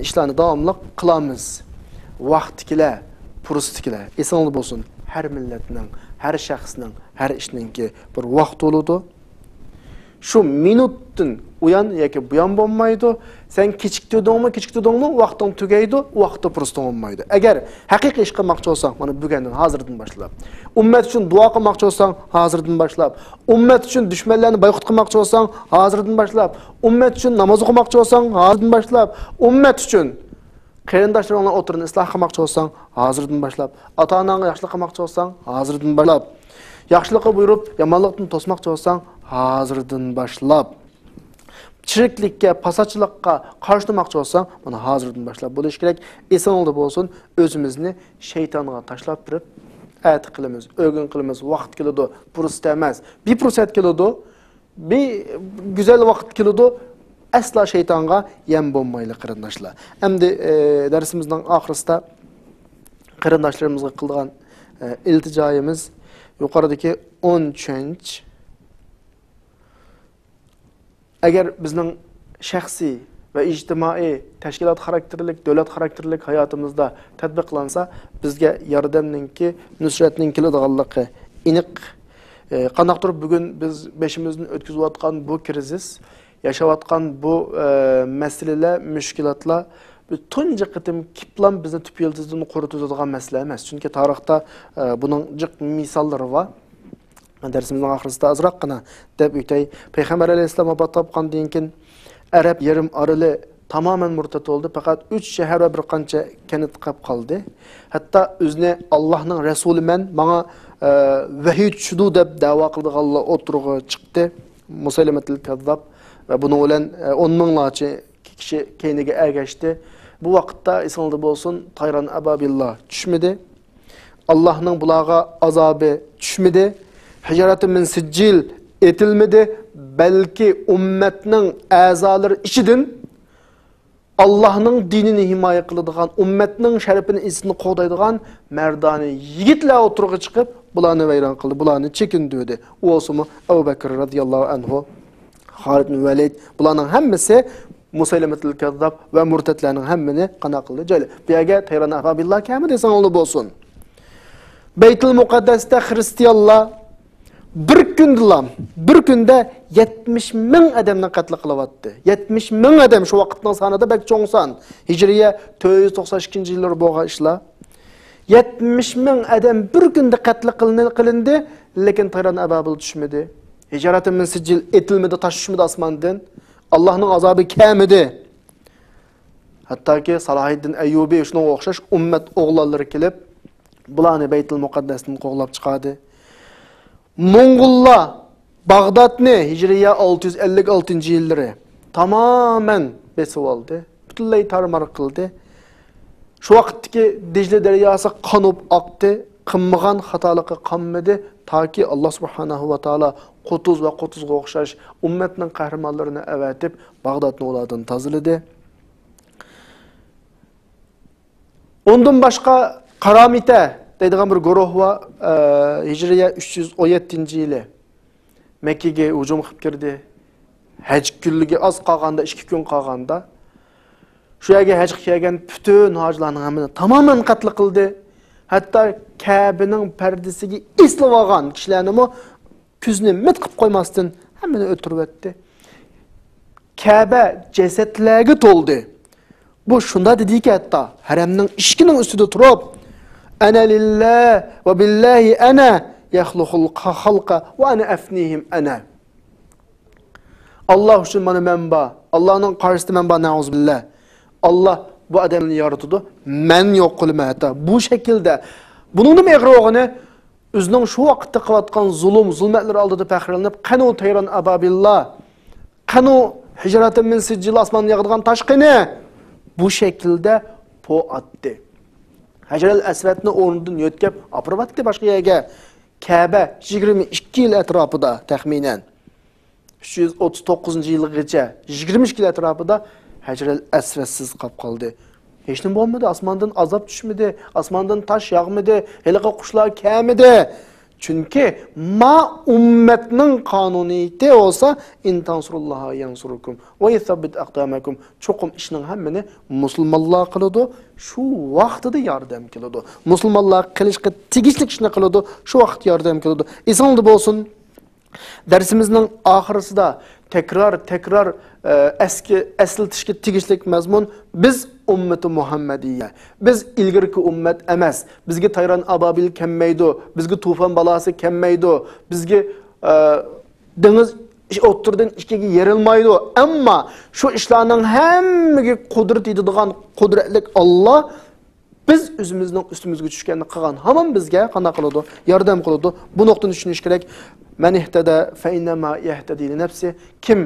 ئىشلارنى داۋاملىق قىلامىز. ۋاقتى كېلە، پۇرسىتى كېلە. ئېسىڭلاردا بولسۇن، ھەر مىللەتنىڭ، ھەر شەخسنىڭ، ھەر ئىشنىڭكى بىر ۋاقتى بولىدۇ. شۇ مىنۇتتىن ئۇيان ياكى بۇيان بولمايدۇ. سەن كېچىكتۈردۈڭمۇ، كېچىكتۈردۈڭمۇ، ۋاقتىڭ تۈگەيدۇ، ۋاقىتتا پۇرسىتىڭ بولمايدۇ. ئەگەر ھەقىقىي ئىش قىلماقچى بولساڭ، مانا بۈگۈندىن، ھازىردىن باشلاپ. ئۈممەت ئۈچۈن دۇئا قىلماقچى بولساڭ، ھازىردىن باشلاپ. ئۈممەت ئۈچۈن دۈشمەنلەرنى بايقۇت قىلماقچى بولساڭ، ھازىردىن باشلاپ. ئۈممەت ئۈچۈن ناماز ئوقۇماقچى بولساڭ، ھازىردىن باشلاپ. ئۈممەت ئۈچۈن قېرىنداشلىرىڭنىڭ ئوتتۇرىنى ئىسلاھ قىلماقچى بولساڭ، ھازىردىن باشلاپ. ئاتا-ئاناڭغا ياخشىلىق قىلماقچى بولساڭ، ھازىردىن باشلاپ. ياخشىلىققا بۇيرۇپ، يامانلىقتىن توسماقچى بولساڭ، ھازىردىن باشلاپ. چىرىكلىككە، پاساتچىلىققا قارشى تۇرماقچى بولساڭ، مانا ھازىردىن باشلاپ بولۇش كېرەك. ئېسىڭلاردا بولسۇن، ئۆزىمىزنى شەيتانغا تاشلاپ بېرىپ، ئەتە قىلىمىز، ئۆگۈن قىلىمىز، ۋاقىت كېلىدۇ، پۇرسەت ئەمەس، بىپۇرسەت كېلىدۇ، بىر گۈزەل ۋاقىت كېلىدۇ، ئەسلا شەيتانغا يەم بولمايلى، قېرىنداشلار. ئەمدى، ئە، دەرسىمىزنىڭ ئاخىرىسىدا قېرىنداشلىرىمىزغا قىلىدىغان، ئە، ئىلتىجايىمىز يۇقىرىدىكى ئون چۈشەنچە. ئەگەر بىزنىڭ شەخسىي ۋە ئىجتىمائىي، تەشكىلات خاراكتېرلىك، دۆلەت خاراكتېرلىك ھاياتىمىزدا تەتبىقلانسا، بىزگە ياردەمنىڭكى، نۇسرەتنىڭ كېلىدىغانلىقى ئېنىق. ئى، قانداقتۇر بۈگۈن بىز بېشىمىزدىن ئۆتكۈزۈۋاتقان بۇ كىرىزىس، ياشاۋاتقان بۇ، ئى، مەسىلىلەر، مۈشكۈلاتلار بىز تۇنجى قېتىم كېلىپلا بىزنى تۈپ يىلتىزىدىن قۇرۇتۇۋېتىدىغان مەسىلە ئەمەس. چۈنكى تارىختا، ئى، بۇنىڭ جىق مىساللىرى بار. دەرسىمىزنىڭ ئاخىرىسىدا ئازراققىنا دەپ ئۆتەي. پەيغەمبەر ئەلەيھىسسالام ۋاپات تاپقاندىن كېيىن، ئەرەب يېرىم ئارىلى تامامەن مۇرتەت بولدى. پەقەت ئۈچ شەھەر ۋە بىر قانچە كەنت قاپ قالدى. ھەتتا ئۆزىنى، «ئاللاھنىڭ رەسۇلىمەن، ماڭا، ئە، ۋەھىي چۈشىدۇ» دەپ دەۋا قىلىدىغانلار ئوتتۇرىغا چىقتى. مۇسەيلىمەتۇل كەززاب ۋە بۇنىڭ بىلەن، ئە، ئون مىڭلارچە كىشى كەينىگە ئەگەشتى. بۇ ۋاقىتتا ئېسىڭلاردا بولسۇن، تايران ئەبابىللار چۈشمىدى. ئاللاھنىڭ بۇلارغا ئازابى چۈشمىدى. ھىجارەتى مىن سىججىل ئېتىلمىدى. بەلكى ئۈممەتنىڭ ئەزالىرى ئىچىدىن ئاللاھنىڭ دىنىنى ھىمايە قىلىدىغان، ئۈممەتنىڭ شەرىپىنى، ئىززىتىنى قوغدايدىغان مەردانە يىگىتلەر ئوتتۇرىغا چىقىپ، بۇلارنى ۋەيران قىلدى، بۇلارنى چېكىندۈردى. ئۇ بولسىمۇ ئەبۇ بەكرى رەزىياللاھۇ ئەنھۇ، خالىد بىن ۋەلىد، بۇلارنىڭ ھەممىسى، مۇسەيلىمەتۇل كەززاب ۋە مۇرتەتلەرنىڭ ھەممىنى قانداق قىلدى؟ جايلىدى. بۇ يەرگە تەيران ئەبابىللار كەلمىدى، ئېسىڭلاردا بولسۇن. بەيتۇل مۇقەددەستە خىرىستىيانلار بىر كۈندىلا، بىر كۈندە يەتمىش مىڭ ئادەمنى قەتل قىلىۋەتتى. يەتمىش مىڭ ئادەم، شۇ ۋاقىتنىڭ سانىدا بەك چوڭ سان. ھىجرىيە تۆت يۈز توقسان ئىككىنچى يىللىرى بولغان ئىشلار. يەتمىش مىڭ ئادەم بىر كۈندە قەتل قىلىنى-، قىلىندى، لېكىن تايران ئەبابىل چۈشمىدى. ھىجارەتى مىن سىجىل ئېتىلمىدى، تاش چۈشمىدى ئاسماندىن. ئاللاھنىڭ ئازابى كەلمىدى. ھەتتاكى سالاھىددىن ئەييۇبى شۇنىڭغا ئوخشاش ئۈممەت ئوغلانلىرى كېلىپ، بۇلارنى بەيتۇل مۇقەددەستىن قوغلاپ چىقاردى. موڭغۇللار باغدادنى ھىجرىيە ئالتە يۈز ئەللىك ئالتىنچى يىللىرى تامامەن بېسىۋالدى، پۈتۈنلەي تارمار قىلدى. شۇ ۋاقىتتىكى دىجلە دەرياسى قان بولۇپ ئاقتى، قىلمىغان خاتالىقى قالمىدى، تاكى ئاللا سۇبھانەھۇ ۋە تائالا قۇتۇز ۋە قۇتۇزغا ئوخشاش ئۈممەتنىڭ قەھرىمانلىرىنى ئەۋەتىپ، باغدادنى ئۇلاردىن تازىلىدى. ئۇندىن باشقا قارامىتە دەيدىغان بىر گۇرۇھ بار. ئە، ھىجرىيە ئۈچ يۈز ئون يەتتىنچى يىلى مەككىگە ھۇجۇم قىلىپ كىردى. ھەج كۈنلۈكى ئاز قالغاندا، ئىككى كۈن قالغاندا، شۇ يەرگە ھەجگە كەلگەن پۈتۈن ھاجىلارنىڭ ھەممىنى تامامەن قەتل قىلدى. ھەتتا كەبىنىڭ پەردىسىگە ئېسىلىۋالغان كىشىلەرنىمۇ كۆزىنى مىت قىلىپ قويماستىن ھەممىنى ئۆلتۈرۈۋەتتى. كەبە جەسەتلەرگە تولدى. بۇ شۇنداق دېدىكى، ھەتتا ھەرەمنىڭ ئىشىكىنىڭ ئۈستىدە تۇرۇپ، «ئەنە لىللا ۋە بىللاھى ئەنە يەخلۇقۇل خەلقە ۋە ئەنە ئەفنىھىم ئەنە.» «ئاللا ئۈچۈن مانا مەن بار، ئاللانىڭ قارشىسىدا مەن بار، نەئۇزۇبىللا. ئاللا بۇ ئادەمنى يارىتىدۇ، مەن يوق قىلىمەن.» ھەتتا بۇ شەكىلدە. بۇنىڭدىمۇ ئېغىر بولغىنى، ئۆزىنىڭ شۇ ۋاقىتتا قىلىۋاتقان زۇلۇم، زۇلمەتلىرى ئالدىدا پەخىرلىنىپ، «قېنى ئۇ تەيران ئابابىللار؟ قېنى ئۇ ھىجرەتى مىن سىجىل ئاسماندىن ياغىدىغان تاش قېنى؟» بۇ شەكىلدە پو ئاتتى. ھەجەرەل ئەسۋەدنى ئورنىدىن يۆتكەپ ئاپىرىۋەتتى باشقا يەرگە. كەبە يىگىرمە ئىككى يىل ئەتراپىدا تەخمىنەن، ئۈچ يۈز ئوتتۇز توققۇزىنچى يىلغىچە، يىگىرمە ئىككى يىل ئەتراپىدا ھەجەرەل ئەسۋەدسىز قاپ قالدى. ھېچنېمە بولمىدى، ئاسماندىن ئازاب چۈشمىدى، ئاسماندىن تاش ياغمىدى، ھېلىقى قۇشلار كەلمىدى. چۈنكى ما ئۈممەتنىڭ قانۇنىيىتى بولسا، «ئىن تەنسۇرۇللاھا يەنسۇركۇم ۋە يۇسەببىت ئەقدامەكۇم.» چوقۇم ئىشنىڭ ھەممىنى مۇسۇلمانلار قىلىدۇ، شۇ ۋاقتىدا ياردەم كېلىدۇ. مۇسۇلمانلار قىلىشقا تېگىشلىك ئىشنى قىلىدۇ، شۇ ۋاقىت ياردەم كېلىدۇ. ئېسىڭلاردا بولسۇن، دەرسىمىزنىڭ ئاخىرىسىدا تەكرار، تەكرار، ئە، ئەسكە-، ئەسلىتىشكە تېگىشلىك مەزمۇن، بىز ئۈممىتى مۇھەممەدىيە. بىز ئىلگىرىكى ئۈممەت ئەمەس. بىزگە تايران ئابابىل كەلمەيدۇ، بىزگە تۇفان بالاسى كەلمەيدۇ، بىزگە، ئە، دېڭىز ئوتتۇرىدىن ئىككىگە يېرىلمايدۇ. ئەمما شۇ ئىشلارنىڭ ھەممىگە قۇدرەت يېتىدىغان قۇدرەتلىك ئاللا بىز ئۆزىمىزنىڭ ئۈستىمىزگە چۈشكەننى قىلغان ھامان بىزگە قانداق قىلىدۇ؟ ياردەم قىلىدۇ. بۇ نۇقتىنى چۈشىنىش كېرەك. «مەن ئىھتەدە فەئىننەما يەھتەدى لىنەفسى.» كىم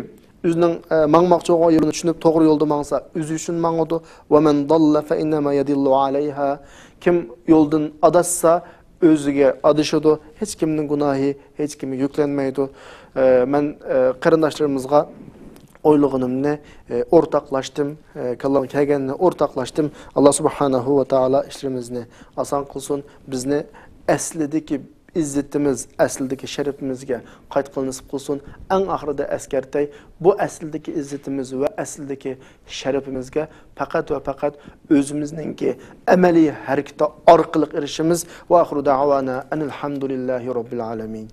ئۆزىنىڭ ئە، ماڭماقچى بولغان يولىنى چۈشىنىپ، توغرا يولدا ماڭسا، ئۆزى ئۈچۈن ماڭىدۇ. ومن ضل فإنما يضل عليها. كىم يولدىن ئاداشسا، ئۆزىگە ئادىشىدۇ. ھېچ كىمنىڭ گۇناھى ھېچ كىمگە يۈكلەنمەيدۇ. ئە، مەن ئە، قېرىنداشلىرىمىزغا ئويلىغىنىمنى ئە، ئورتاقلاشتىم. ئە، كاللامغا كەلگەننى ئورتاقلاشتىم. ئاللا سۇبھانەھۇ ۋە تائالا ئىشلىرىمىزنى ئاسان قىلسۇن. بىزنى ئەسلىدىكى ئىززىتىمىز، ئەسلىدىكى شەرىپىمىزگە قايتقىلى نېسىپ قىلسۇن. ئەڭ ئاخىرىدا ئەسكەرتەي، بۇ ئەسلىدىكى ئىززىتىمىز ۋە ئەسلىدىكى شەرىپىمىزگە پەقەت ۋە پەقەت ئۆزىمىزنىڭكى ئەمەلىي ھەرىكىتى ئارقىلىق ئېرىشىمىز. ۋە ئاخىرۇ دەئۋانا ئەنىل ھەمدۇلىللاھى رەببىل ئالەمىن.